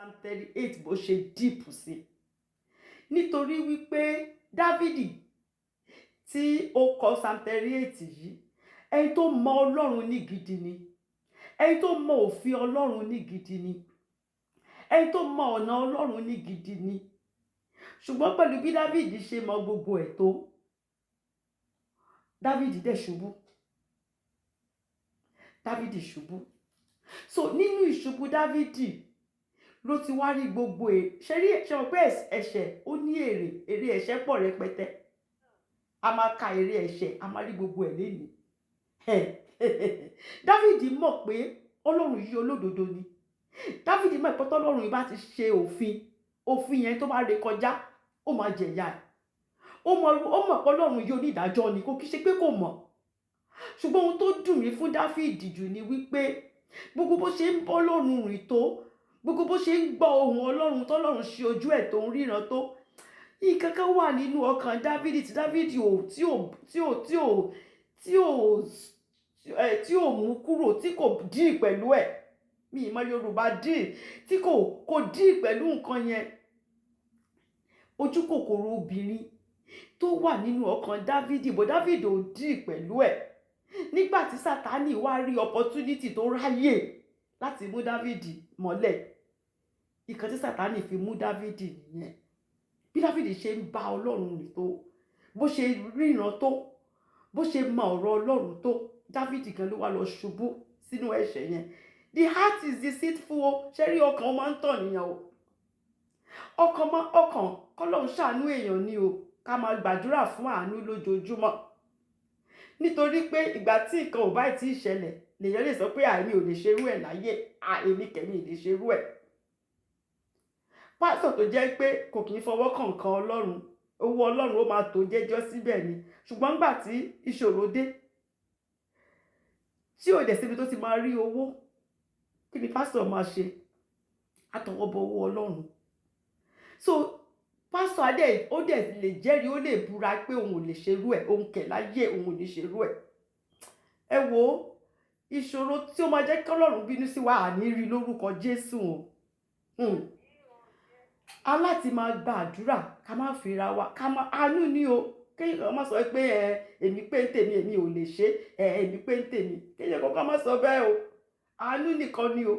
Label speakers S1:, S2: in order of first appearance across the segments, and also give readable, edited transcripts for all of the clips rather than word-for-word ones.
S1: Psalm 38 bó ṣe deep sí, nítorí wípé Dávìdì tí ó kọ Psalm 38 yìí, ẹni tó mọ Ọlọ́run ní gidi ni, ẹni tó mọ òfin Ọlọ́run ní gidi ni, ẹni tó mọ ọ̀nà Ọlọ́run ní gidi ni. Ṣùgbọ́n pẹ̀lú bí Dávìdì ṣe mọ gbogbo ẹ̀ tó, Dávìdì dẹ̀ ṣubú. Dávìdì ṣubú. So nínú ìṣubú Dávìdì ló ti wá rí gbogbo ẹ̀. Ṣe rí, ṣe mọ̀ pé ẹ̀ṣẹ̀ ó ní èrè, èrè ẹ̀ṣẹ̀ pọ̀ rẹpẹtẹ. A máa ka èrè ẹ̀ṣẹ̀, a máa rí gbogbo ẹ̀ lénìí. Dávìdì mọ̀ pé Ọlọ́run yìí, olódodo ni. Dávìdì mọ̀ pé tọ́lọ́run yìí bá ti ṣe òfin, òfin yẹn, tó bá ré kọjá, ó máa jẹ̀yà ẹ̀. Ó mọ̀ pé Ọlọ́run yìí, onídàájọ́ ni. Kò kí ṣe pé kò mọ̀, ṣùgbọ́n ohun tó dùn mí fún Dáfídì jù ni wípé gbogbo bó ṣe ń bọ́ Ọlọ́run rìn tó, gbogbo bó ṣe ń gbọ́ ohùn Ọlọ́run, tọ́lọ́run ṣe ojú ẹ̀ tó ń ríran tó, nǹkan kan wà nínú ọkàn Dáfídì tí Dáfídì ò tí ò tí ò tí ò tí ò ẹ tí ò mú kúrò, tí kò deal pẹ̀lú ẹ̀. Mi ì mọ̀ Yorùbá deal. Tí kò deal pẹ̀lú nǹkan yẹn, ojú kòkòrò obìnrin tó wà nínú ọkàn Dávìdì, bó Dávìdì ò deal pẹ̀lú ẹ̀. Nígbà tí Sátánì wá rí opportunity tó ráyè láti mú Dávìdì mọ́lẹ̀, ìkan tí Sátánì fi mú Dávìdì nìyẹn. Bí Dávìdì ṣe ń bá Ọlọ́run rìn tó, bó ṣe ríran tó, bó ṣe mọ ọ̀rọ̀ Ọlọ́run tó, Dávìdì gan ló wá lọ ṣubú sínú ẹ̀ṣẹ̀ yẹn. The heart is deceitful o. Ṣé rí, ọkàn máa ń tàn nìyẹn o. Ọkàn máa, ọkàn, kọ́lọ́run ṣàánú èèyàn ni o. Ká máa gbàdúrà fún àánú lójoojúmọ́, nítorí pé ìgbà tí nǹkan ò bá tí ì ṣẹlẹ̀ lèèyàn lè sọ pé àìní ò lè ṣerú ẹ̀ láyé, àìní kẹ̀mí lè ṣerú ẹ̀. Pásítọ̀ tó jẹ́ pé kò kì í fọwọ́ kàn nǹkan Ọlọ́run, owó Ọlọ́run, ó máa tó jẹ́jọ́ síbẹ̀ ni. Ṣùgbọ́n nígbà tí ìṣòro dé, tí ò dẹ̀ síbi tó ti máa rí owó, kí ni pásítọ̀ máa ṣe? Àtọwọ́bọ owó Ọlọ́run. So pásítọ̀ adé, ó dẹ̀ lè jẹ́rìí, ó lè búra pé òun ò lè ṣerú ẹ̀, òun kẹ̀ láyé, òun ò ní ṣerú ẹ̀. Ẹ wo, ìṣòro tí ó máa jẹ́ kí Ọlọ́run bínú sí wa, àní rí lórúkọ Jésù o. Aláti máa gba àdúrà, ká má fira wa, ká má àánú ní o. Kéèyàn má sọ pé ẹ èmi pé ń tèmi, èmi ò lè ṣe ẹ, èmi pé ń tèmi. Kéèyàn kọ́kọ́ má sọ bẹ́ẹ̀ o. Àánú nìkan ni o.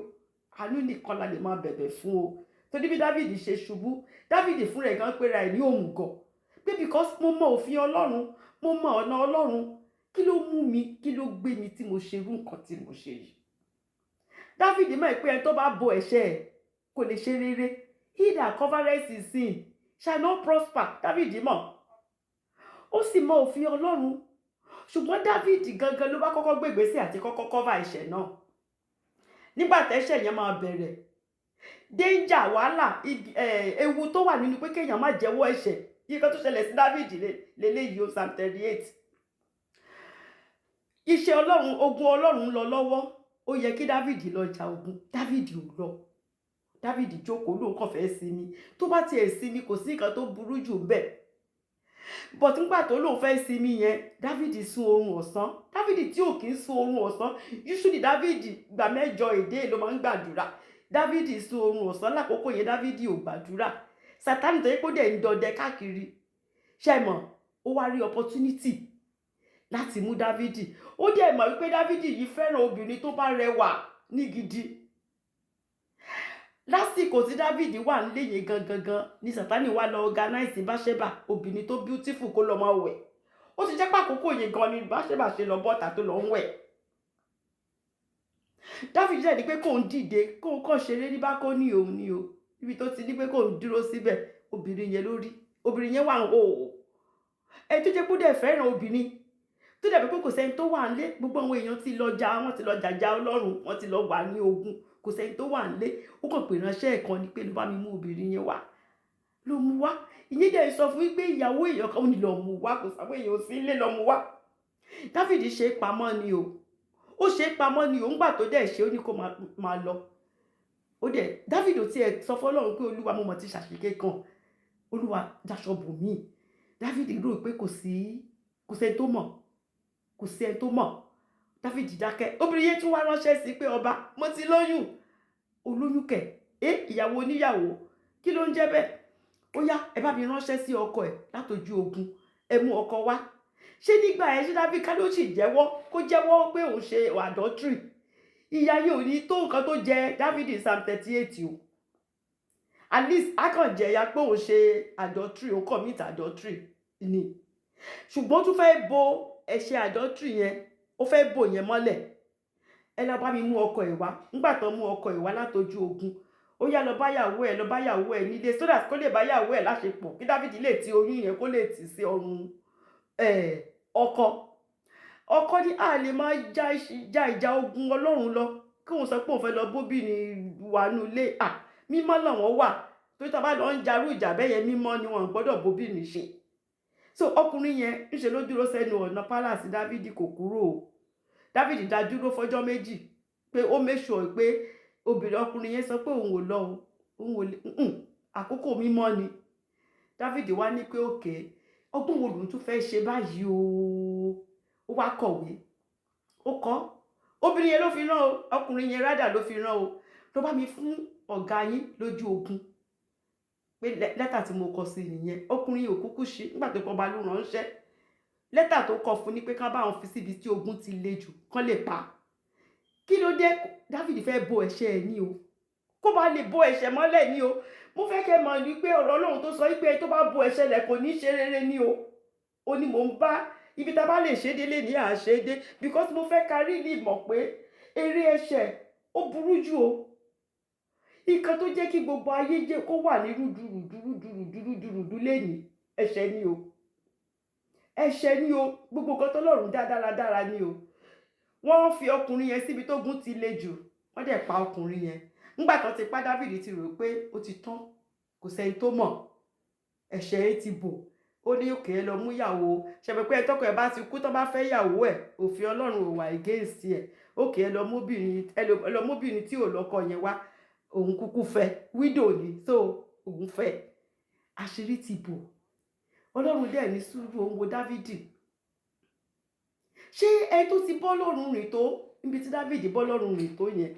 S1: Àánú nìkan la lè máa bẹ̀bẹ̀ fún o. Torí bí Dávìdì ṣe ṣubú, Dávìdì fúnra ẹ̀ gan pera ẹ̀ ní òmùgọ̀, pé because mo mọ òfin Ọlọ́run, mo mọ ọ̀nà Ọlọ́run, kí ló mú mi, kí ló gbé mi tí mo ṣe irú nǹkan tí mo ṣe yìí? Dávìdì mọ̀ pé ẹni tó bá bo ẹ̀ṣẹ̀ ẹ̀ kò lè ṣe rere. He that covereth his sin shall not prosper. Dávìdì mọ̀, ó sì mọ òfin Ọlọ́run, ṣùgbọ́n Dávìdì gangan ló bá kọ́kọ́ gbé ìgbésẹ̀ àti kọ́kọ́ cover ẹ̀ṣẹ̀ náà. Nígbà tẹ́ṣẹ̀ yẹn máa bẹ̀rẹ̀, danger, wàhálà, ewu tó wà nínú pé kéèyàn má jẹ́wọ́ ẹ̀ṣẹ̀ yìí kan tó ṣẹlẹ̀ sí Dávìdì lélẹ́yìí o. Psalm 38, iṣẹ́ Ọlọ́run, ogun Ọlọ́run ń lọ lọ́wọ́. Ó yẹ kí Dávìdì lọ jà ogun, Dávìdì ò lọ. Dávìdì jókòó, lóun kàn fẹ́ sinmi. Tó bá tiẹ̀ sinmi, kò sí nǹkan tó burú jù bẹ́ẹ̀. But nígbà tó lóun fẹ́ sinmi yẹn, Dávìdì sùn oorun ọ̀sán. Dávìdì tí ò kí ń sùn oorun ọ̀sán usually, Dávìdì gbà 8 èdè ló máa ń gbàdúrà, Dávìdì sùn oorun ọ̀sán lákòókò yẹn. Dávìdì ò gbàdúrà. Sátánì tó yẹ kó dẹ̀ ń dọdẹ káàkiri, ṣe mọ̀, ó wá rí opportunity láti mú Dávìdì. Ó dẹ̀ mọ̀ wípé Dávìdì yìí fẹ́ràn obìnrin tó bá rẹwà ní gidi. Lásìkò tí Dávìdì wà nílé yẹn gangan gan ni Sátánì wá lọ organize Báṣẹ́bà, obìnrin tó beautiful, kó lọ máa wẹ̀. Ó ti jẹ́ pàkókò yẹn gan ni Báṣẹ́bà ṣe lọ bọ́ta tó lọ ń wẹ̀. Dávìdì dẹ̀ ní pé kóun dìde, kóun kàn ṣeré ní balcony òun ni o. Ibi tó ti ní pé kóun dúró síbẹ̀, obìnrin yẹn lórí, obìnrin yẹn wà ń hò ó. Ẹ tó jẹ́ pé ó dẹ̀ fẹ́ràn obìnrin, tó dẹ̀ pé kò sẹ́ni tó wà nílé, gbogbo àwọn èèyàn ti lọ jà, wọ́n ti lọ jàjà Ọlọ́run, wọ́n ti lọ wà ní ogun, kò sẹ́ni tó wà nílé. Ó kàn pè ránṣẹ́ ẹ̀ kan ni pé ló bá mi mú obìnrin yẹn wá. Ló mú wá. Ìyẹn dẹ̀ sọ fún wípé ìyàwó èèyàn kan ní lọ mú wá, kò sáwọ́ èèyàn sí ilé, lọ mú wá. Dáfídì ṣe é pamọ́ ni o. Ó ṣe é pamọ́ ni o. Ńgbà tó dẹ̀ ṣe, ó ní kó máa lọ. Ó dẹ̀, Dáfídì ò tiẹ̀ sọ fọ́lọ́run pé, "Olúwa, mo mọ̀ ti ṣàṣìṣe kan, Olúwa, daṣọ bò mí." Dáfídì rò pé kò sí, kò sẹ́ni tó mọ̀, kò sí ẹni tó mọ̀. Dáfídì dákẹ́. Obìnrin yẹn tún wá ránṣẹ́ sí pé, "Ọba, mo ti lóyún." Olóyún kẹ̀? Ẹ ìyàwó oníyàwó, kí ló ń jẹ́ bẹ́ẹ̀? Ó yá, ẹ bá mi ránṣẹ́ sí ọkọ ẹ̀ látọjú ogun, ẹ mú ọkọ wá. Ṣé nígbà yẹn, ṣé Dáfídì ká ló sì jẹ́wọ́, kó jẹ́wọ́ pé òun ṣe adultery, ìyà yìí ò ní tó nǹkan tó jẹ Dáfídì Psalm 38 o. At least a kàn jẹ̀yà pé òun ṣe adultery, òun commit adultery ni, ṣùgbọ́n ó tún fẹ́ bo ẹ̀ṣẹ̀ adultery yẹn, ó fẹ́ bò yẹn mọ́lẹ̀. Ẹ lọ bá mi mú ọkọ ẹ̀ wá. Nígbà tó mú ọkọ ẹ̀ wá látọjú ogun, ó yá, lọ báyàwó ẹ̀, lọ báyàwó ẹ̀ nílé, so that kó lè báyàwó ẹ̀ láṣepọ̀, kí Dáfídì lè ti oyún yẹn, kó lè tì sí ọrùn ọkọ. Ọkọ ní a lè máa já ìjà ogun Ọlọ́run lọ, kí òun sọ pé òun fẹ́ lọ bóbìnrin wà nù ilé à mímọ́ làwọn wà, torí tá a bá lọ ń jarú ìjà bẹ́ẹ̀ yẹn, mímọ́ ni wọn gbọ́dọ̀ bóbìnrin ṣe. So ọkùnrin yẹn, ńṣe ló dúró sẹ́nu ọ̀nà palace Dáfídì, kò kúrò o. Dáfídì dá dúró fọjọ́ 2 pé ó make sure pé obìnrin, ọkùnrin yẹn sọ pé òun ò lọ o, òun ò lè, àkókò mímọ́ ni. Dáfídì wá ní pé òkè, ọgbọ́n wo lòun tún fẹ́ ṣe báyìí o? Ó wá kọ̀wé, ó kọ́ obìnrin yẹn ló fi rán o, ọkùnrin yẹn rádà ló fi rán o, ló bá mi fún ọ̀gá yín lójú ogun pé lẹ́tà tí mo kọ sí nìyẹn. Ọkùnrin yìí ò kúkú ṣe nígbà tó kọ́ ba ló ránṣẹ́. Lẹ́tà tó kọ fún ni pé ká bá wọn fi síbi tí ogun ti le jù, kán lè pa. Kí ló dé? Dáfídì fẹ́ bo ẹ̀ṣẹ̀ ẹ̀ ní o, kó bá lè bo ẹ̀ṣẹ̀ mọ́lẹ̀ ní o. Mo fẹ́ kẹ́ mọ̀ ní pé ọ̀rọ̀ Ọlọ́run tó sọ wípé tó bá bo ẹ̀ṣẹ̀ rẹ̀ kò ní ṣe rere ní o. Ó ní mò ń bá ibi tá a bá lè ṣe délé ní à ṣe dé, because mo fẹ́ ká rí lè mọ̀ pé eré ẹ̀ṣẹ̀ ó burú jù o. Nǹkan tó jẹ́ kí gbogbo ayé jẹ́ kó wà ní rúdurùdu rúdurùdu rúdurùdu lénìí, ẹ̀ṣẹ̀ ni o, ẹ̀ṣẹ̀ ni o. Gbogbo nǹkan tọ́lọ́run dá dáradára ni o. Wọ́n fi ọkùnrin yẹn síbi tógun ti le jù, wọ́n dẹ̀ pa ọkùnrin yẹn. Nígbà tó ti pa, Dáfídì ti rò pé ó ti tán, kò sẹ́ni tó mọ̀, ẹ̀ṣẹ̀ yẹn ti bò. Ó ní òkè, ẹ lọ mú ìyàwó ṣẹ̀pẹ̀ pé ẹ tọkọ ẹ bá ti kú, tó bá fẹ́ ìyàwó ẹ̀, òfin Ọlọ́run ò wà against ẹ̀. Òkè, ẹ lọ móbìnrin, ẹ lọ móbìnrin tí ò lọ́kọ yẹn wá, òun kúkú fẹ́, widow ni, so òun fẹ́. Àṣírí ti bò. Ọlọ́run dẹ̀ ní sùúrù, òun wo Dáfídì. Ṣé ẹ tó ti bọ́ lọ́run rìn tó níbi tí Dáfídì bọ́ lọ́run rìn tó yẹn,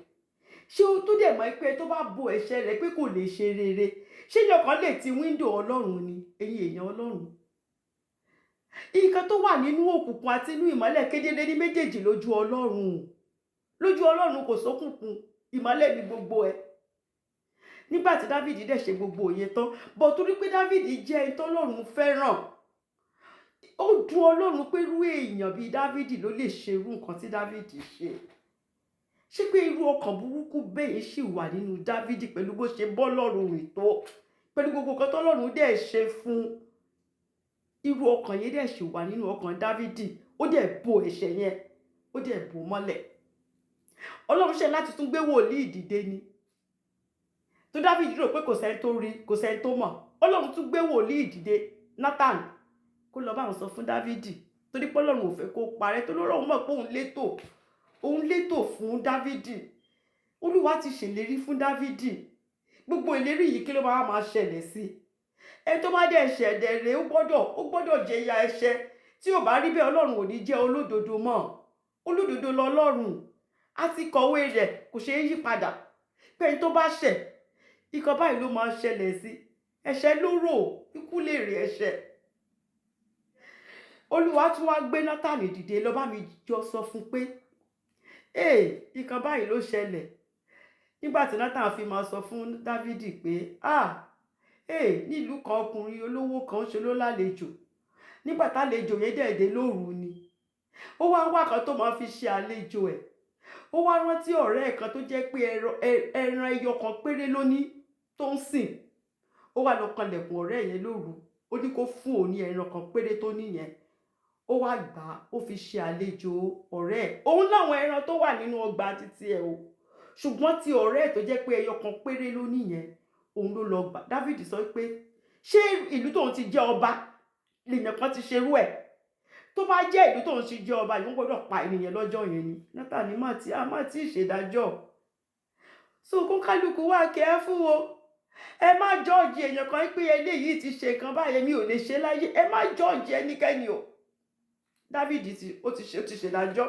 S1: ṣé o tó dẹ̀ mọ̀ pé tó bá bo ẹ̀ṣẹ̀ rẹ̀ pé kò lè ṣe rere, ṣé yọkàn lè ti window Ọlọ́run ni? Ẹ̀yin èèyàn Ọlọ́run, nǹkan tó wà nínú òkùnkùn àti inú ìmọ́lẹ̀, kedere ní méjèèjì lójú Ọlọ́run. Lójú Ọlọ́run, kò sókùnkùn, ìmọ́lẹ̀ ní gbogbo ẹ̀. Nígbà tí Dáfídì dẹ̀ ṣe gbogbo òye tán bọ̀, torí pé Dáfídì jẹ́ ẹni tọ́lọ́run fẹ́ràn, ó dùn Ọlọ́run pé irú èèyàn bíi Dáfídì ló lè ṣe irú nǹkan tí Dáfídì ṣe. Ṣé pé irú ọkàn burúkú bẹ́ẹ̀ ṣì wà nínú Dáfídì, pẹ̀lú bó ṣe bọ́ lọ́run rìn tó, pẹ̀lú gbogbo nǹkan tọ́lọ́run dẹ̀ ṣe fún, irú ọkàn yẹn dẹ̀ ṣì wà nínú ọkàn Dáfídì? Ó dẹ̀ bo ẹ̀ṣẹ̀ yẹn, ó dẹ̀ bò mọ́lẹ̀. Ọlọ́run ṣe láti tún gbé wòlíì dìde ni. Tó Dáfídì rò pé kò sẹ́ni tó rí, kò sẹ́ni tó mọ̀, Ọlọ́run tún gbé wòlíì dìde, Nathan, kó lọ bá àwọn sọ fún Dáfídì, torí pé Ọlọ́run ò fẹ́ kó parẹ́, tó lọ́rọ̀ mọ̀ pé òun létò, òun létò fún Dáfídì. Olúwa ti ṣèlérí fún Dáfídì. Gbogbo ìlérí yìí, kí ló máa máa ṣẹlẹ̀ sí ẹ? Tó bá dẹ̀ ṣẹ̀dẹ̀ rẹ̀, ó gbọ́dọ̀ jẹ ìyà ẹ̀ṣẹ̀. Tí ò bá rí bẹ́ẹ̀, Ọlọ́run ò ní jẹ́ olódodo mọ́. Olódodo lọ́lọ́run, á ti kọ̀wé rẹ̀, kò ṣeé yí padà, pé ẹni tó bá ṣẹ̀, ikọ̀ báyìí ló máa ṣẹlẹ̀ sí. Ẹ̀ṣẹ̀ lóró, ikú lè rí ẹ̀ṣẹ̀. Olúwa tún wá gbé Nátánì dìde, lọ bá mi jọ sọ fún pé ee, ìkan báyìí ló ṣẹlẹ̀. Nígbà tí Nátánì fi máa sọ fún Dávídì pé, ah, ee, nílùú kan, ọkùnrin olówó kan ṣe ló lálejò. Nígbà tálejò yẹn dẹ̀ dé lóru ni, ó wá wá kan tó máa fi ṣe àlejò ẹ̀. Ó wá rántí ọ̀rẹ́ ẹ̀ kan tó jẹ́ pé ẹran ẹyọ kan péré ló ní tó ń sìn. Ó wá lọ kanlẹ̀kùn ọ̀rẹ́ yẹn lóru, ó ní kó fún òun ní ẹran kan péré tó níyẹn. Ó wá gbà á, ó fi ṣe àlejò ọ̀rẹ́ ẹ̀. Òun láwọn ẹran tó wà nínú ọgbà títí ẹ̀ o, ṣùgbọ́n ti ọ̀rẹ́ ẹ̀ tó jẹ́ pé ẹyọ kan péré ló níyẹn, òun ló lọ gbà. David sọ pé ṣé ìlú tóun ti jẹ́ ọba lèèyàn kan ti ṣerú ẹ̀? Tó bá jẹ́ ìlú tóun ti jẹ́ ọba yìí, wọ́n gbọ́dọ̀ pa ènìyàn lọ́jọ́ yẹn ni. Nátàní má ti a má ti ṣèdájọ́. So kó kálukú wá kẹ́ fún o. Ẹ má judge èèyàn kan pé eléyìí ti ṣe nǹkan báyẹn, mi ò lè ṣe láyé. Ẹ má judge ẹnikẹ́ni o. David ti ó ti ṣe, ó ti ṣèdájọ́.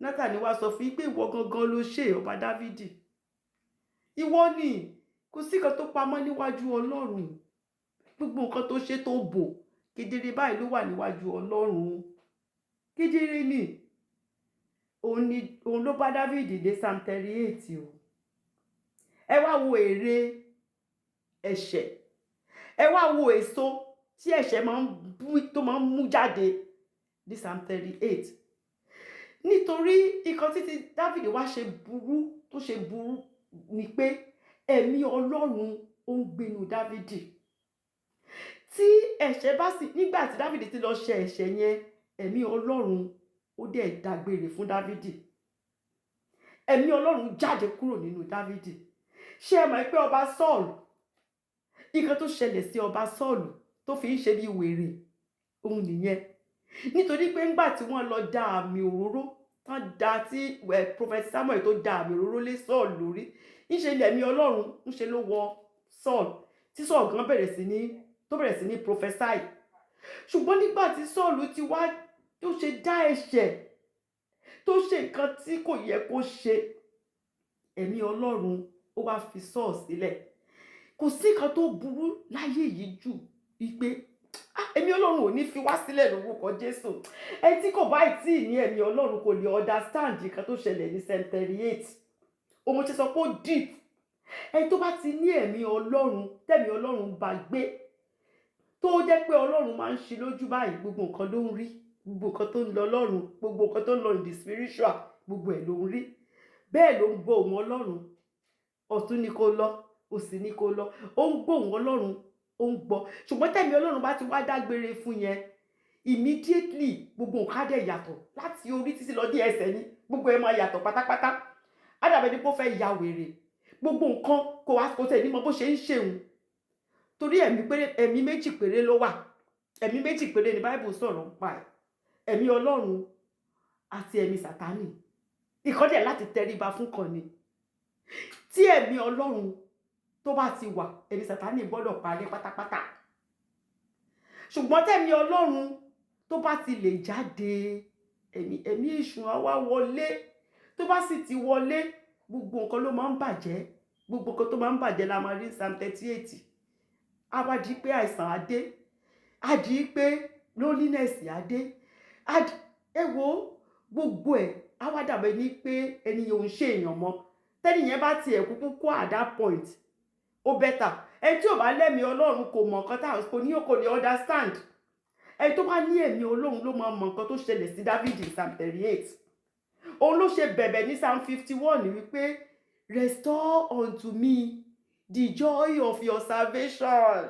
S1: Nátàní wá sọ fún yín pé ìwọ gangan ló ṣe, ọba Dávidi. Ìwọ ni. Kò sí nǹkan tó pamọ́ níwájú Ọlọ́run. Gbogbo nǹkan tó ṣe tó bò, kedere báyìí ló wà níwájú Ọlọ́run. Kedere ni. Òun ni òun ló bá David dé Psalm 38 o. Ẹ wá wo èrè ẹ̀ṣẹ̀. Ẹ wá wo èso tí ẹ̀ṣẹ̀ máa ń bú, tó máa ń mú jáde ní Psalm 38. Nítorí nǹkan títí David wá ṣe burú tó ṣe burú ni pé ẹ̀mí Ọlọ́run ó ń gbénu David. Tí ẹ̀ṣẹ̀ bá sì, nígbà tí David ti lọ ṣe ẹ̀ṣẹ̀ yẹn, ẹ̀mí Ọlọ́run ó dẹ̀ dágbére fún David. Ẹ̀mí Ọlọ́run jáde kúrò nínú David. Ṣé ẹ mọ̀ pé ọba Saul, nǹkan tó ṣẹlẹ̀ sí ọba Saul tó fi ń ṣe bí wèrè òun nìyẹn? Nítorí pé ńgbà tí wọ́n lọ da àmì òróró tán, da tí Prophet Samuel tó da àmì òróró lé Saul lórí, ńṣe lẹ̀mí Ọlọ́run ńṣe ló wọ Saul, tí Saul gan bẹ̀rẹ̀ sí ní tó bẹ̀rẹ̀ sí ní prophesy. Ṣùgbọ́n nígbà tí Saul ti wá tó ṣe dá ẹ̀ṣẹ̀, tó ṣe nǹkan tí kò yẹ kó ṣe, ẹ̀mí Ọlọ́run ó wá fi Saul sílẹ̀. Kò sí nǹkan tó burú láyé yìí jù wípé, ah, ẹ̀mí Ọlọ́run ò ní fi wá sílẹ̀ lórúkọ Jésù. Ẹni tí kò bá tí ì ní ẹ̀mí Ọlọ́run kò lè understand nǹkan tó ṣẹlẹ̀ ní Psalm 38. Òun ṣe sọ pé ó deep. Ẹni tó bá ti ní ẹ̀mí Ọlọ́run, tẹ̀mí Ọlọ́run bá gbé, tó jẹ́ pé Ọlọ́run máa ń ṣí lójú báyìí, gbogbo nǹkan ló ń rí, gbogbo nǹkan tó ń lọ lọ́run, gbogbo nǹkan tó ń lọ in the spiritual, gbogbo ẹ̀ ló ń rí. Bẹ́ẹ̀ ló ń gbọ́ ohùn Ọlọ́run. Ọ̀tún ni kó lọ, òsì ni kó lọ, ó ń gbọ́ ohùn Ọlọ́run, ó ń gbọ́. Ṣùgbọ́n tẹ̀mí Ọlọ́run bá ti wá dágbére fún yẹn, immediately gbogbo nǹkan á dẹ̀ yàtọ̀ láti orí títí lọ dé ẹsẹ̀ ni. Gbogbo ẹ̀ máa yàtọ̀ pátápátá. Á dàbẹ̀ ni pé ó fẹ́ ya wèrè. Gbogbo nǹkan kò wá, kò tẹ̀ ní mọ bó ṣe ń ṣeun, torí ẹ̀mí péré, ẹ̀mí méjì péré ló wà. Ẹ̀mí méjì péré ni Bible sọ̀rọ̀ nípa ẹ̀: ẹ̀mí Ọlọ́run àti ẹ̀mí Sátánì. Ìkan dẹ̀ láti tẹríba fún kan ni. Tí ẹ̀mí Ọlọ́run tó bá ti wà, ẹ̀mí Sátánì gbọ́dọ̀ parí pátápátá. Ṣùgbọ́n tẹ̀mí Ọlọ́run tó bá ti lè jáde, ẹ̀mí èṣù á wá wọlé. Tó bá sì ti wọlé, gbogbo nǹkan ló máa ń bàjẹ́. Gbogbo nǹkan tó máa ń bàjẹ́ la máa rí ní Psalm 38. Á wá di pé àìsàn á dé, á di pé loneliness á dé. Ẹ wo gbogbo ẹ̀, á wá dàbẹ̀ ní pé ẹni yẹn ò ń ṣe èèyàn mọ́. Tẹ́ni yẹn bá tiẹ̀ kúkú kú at that point, ó better. Ẹni tí ò bá lẹ́mìí Ọlọ́run kò mọ̀ nǹkan tá kò ní, kò lè understand. Ẹni tó bá ní ẹ̀mí Ọlọ́run ló máa mọ̀ nǹkan tó ṣẹlẹ̀ sí David ní Psalm 38. Òun ló ṣe bẹ̀bẹ̀ ní Psalm 51 wípé, "Restore unto me the joy of your salvation,"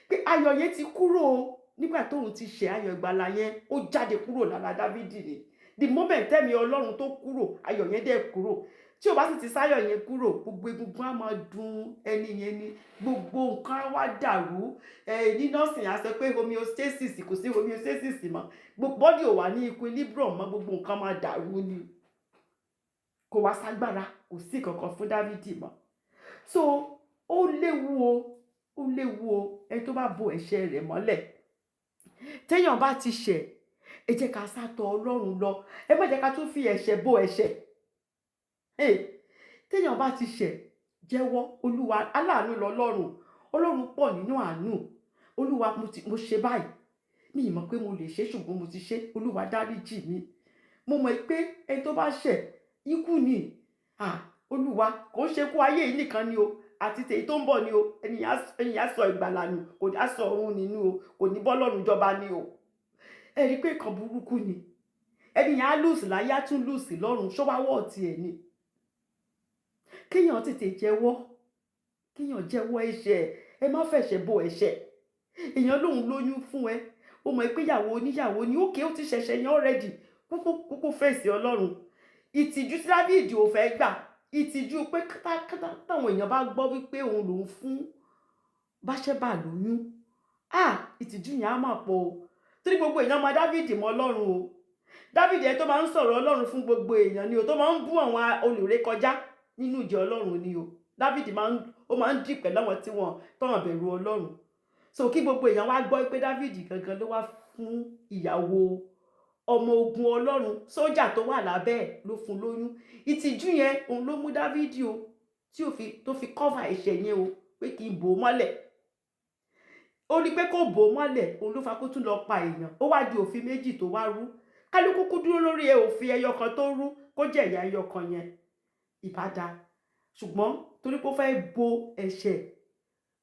S1: pé ayọ̀ yẹn ti kúrò nígbà tóun ti ṣe. Ayọ̀ ìgbàlà yẹn, ó jáde kúrò lára David ni. The moment tẹ́mi Ọlọ́run tó kúrò, ayọ̀ yẹn dẹ̀ kúrò. Tí o bá sì ti sáyọ̀ yẹn kúrò, gbogbo egungun á máa dùn ẹni yẹn ni, gbogbo nǹkan á wá dàrú. Ẹ ní nọ́ọ̀sì á sọ pé homeostasis, kò sí homeostasis mọ́, gbogbo body ò wà ní equilibrium mọ́, gbogbo nǹkan máa dàrú ni. Kò wá ságbára, kò sí kankan fún Dávidi mọ́. So ó léwu o, ó léwu o, ẹni tó bá bo ẹ̀ṣẹ̀ rẹ̀ mọ́lẹ̀. Téèyàn bá ti ṣẹ̀, ẹ jẹ́ ká sátọ̀ Ọlọ́run lọ. Ẹ má jẹ́ ká tún fi ẹ̀ṣẹ̀ bo ẹ̀ṣẹ̀. Téèyàn bá ti ṣẹ̀, jẹ́wọ́. Olúwa aláàánú lọ́lọ́run. Ọlọ́run pọ̀ nínú àánú. Olúwa, mo ṣe báyìí, mi ì mọ̀ pé mo lè ṣe, ṣùgbọ́n mo ti ṣe. Olúwa, dáríjì mi. Mo mọ̀ pé ẹni tó bá ṣẹ̀, ikú ni. Ah, Olúwa, kò ń ṣe kú ayé yìí nìkan ni o, àti tèyí tó ń bọ̀ ni o. Ẹni á sọ ìgbàlà nù, kò ní á sọ ọ̀run nínú o, kò ní bọ́ lọ́run jọba ni o. Ẹ rí i pé nǹkan burúkú ni. Ẹni yẹn á lose láyé, á tún lose lọ́run. Ṣó wá wọ̀ tiẹ̀ ni kéèyàn tètè jẹ́wọ́, kéèyàn jẹ́wọ́ ẹ̀ṣẹ̀? Ẹ má fẹ̀ṣẹ̀ bo ẹ̀ṣẹ̀. Èèyàn lòun lóyún fún ẹ, ó mọ̀ pé ìyàwó oníyàwó ni. Òkè ó ti ṣẹ̀ṣẹ̀ yẹn already, kúkú kúkú fèsì Ọlọ́run. Ìtìjú tí Dáfídì ò fẹ́ gbà, ìtìjú pé táwọn èèyàn bá gbọ́ wípé òun lòun fún Báṣẹ́bà lóyún, ah, ìtìjú yẹn á mà pọ̀ o, torí gbogbo èèyàn mọ Dáfídì mọ́ Ọlọ́run o. Dáfídì ẹ tó máa ń sọ̀rọ̀ Ọlọ́run fún gbogbo èèyàn ni o, tó máa ń bú àwọn olùrékọjá nínú ìjọ Ọlọ́run ni o. Dáfídì máa ń ó máa ń dì pẹ̀lú àwọn tí wọ́n tọ̀hàn bẹ̀rù Ọlọ́run. So kí gbogbo èèyàn wá gbọ́ pé Dáfídì gangan ló wá fún ìyàwó ọmọ ogun Ọlọ́run, sójà tó wà lábẹ́ ẹ̀, ló fún lóyún, ìtìjú yẹn òun ló mú Dáfídì o. Tí ó fi tó fi cover ẹ̀ṣẹ̀ yẹn o, pé kí n bò ó mọ́lẹ̀. Ó rí pé kó bò ó mọ́lẹ̀, òun ló fa kó tún lọ pa èèyàn. Ó wá di òfin méjì tó wá rú. Kálukú dúró lórí òfin ẹyọ kan tó rú, kó jẹ́ ìyà ẹyọ kan yẹn, ìbá dáa. Ṣùgbọ́n torí pé ó fẹ́ bo ẹ̀ṣẹ̀,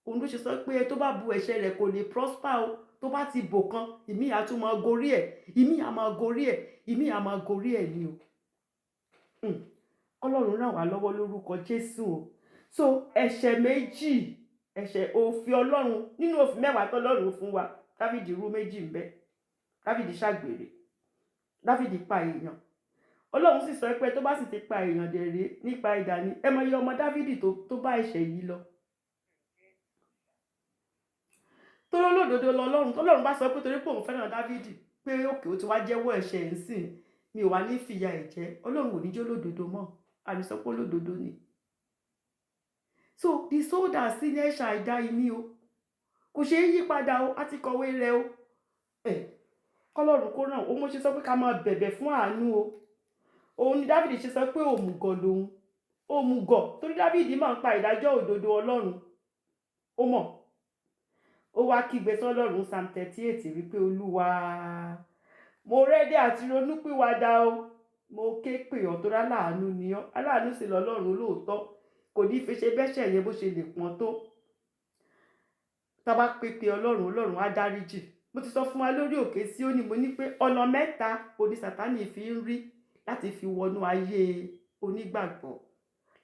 S1: òun ló ṣe sọ pé tó bá bo ẹ̀ṣẹ̀ rẹ̀, kò lè prosper o. Tó bá ti bò kan, ìmí á tún máa gorí ẹ̀, ìmí á máa gorí ẹ̀, ìmí á máa gorí ẹ̀ ni o. Ọlọ́run ràn wá lọ́wọ́ lórúkọ Jésù o. So ẹ̀ṣẹ̀ méjì, ẹ̀ṣẹ̀ òfin Ọlọ́run, nínú òfin 10 tọ́lọ́run fún wa, Dávìdì rú méjì ń bẹ. Dávìdì ṣàgbèrè, Dávìdì pa èèyàn. Ọlọ́run sì sọ pé tó bá sì ti pa èèyàn dẹ̀ rèé, nípa idà ni. Ẹ mọ iye ọmọ Dávìdì tó bá ẹ̀ṣẹ̀ yìí lọ. Torí olódodo lọ́lọ́run. Tọ́lọ́run bá sọ pé torí pé òun fẹ́ràn Dávìdì, pé òkè ó ti wá jẹ́wọ́ ẹ̀ṣẹ̀ ń sìn, mi ò wá ní fìyà ẹ̀ jẹ, Ọlọ́run ò ní jẹ́ olódodo mọ́. Àní sọ pé olódodo ni. So the soul that sinneth shall die ní o. Kò ṣeé yí padà o, á ti kọ̀wé rẹ o. Ẹ̀ kọ́lọ́run kó ràn ó. Mo ṣe sọ pé ká máa bẹ̀bẹ̀ fún àánú o. Òun ni Dávìdì ṣe sọ pé òmùgọ̀ lòun, òmùgọ̀, torí Dávìdì máa ń pa ìdájọ́ òdodo Ọlọ́run. Ó mọ̀. Ó wá kígbe sọ́lọ́run, Psalm 38, wípé, "Olúwa, mo ready àti ronúpìwàdà o. Mo ké pè ọ́, torí aláàánú ni ọ́." Aláàánú sì lọ́lọ́run lóòótọ́. Kò ní fi ṣe bẹ́ṣẹ̀ yẹn bó ṣe lè pọ́n tó. Tá a bá pé pé Ọlọ́run, Ọlọ́run á dáríjì. Mo ti sọ fún wa lórí òkè Síónì, mo ní pé ọ̀nà mẹ́ta oní Sátánì fi ń rí láti fi wọnú ayé onígbàgbọ́,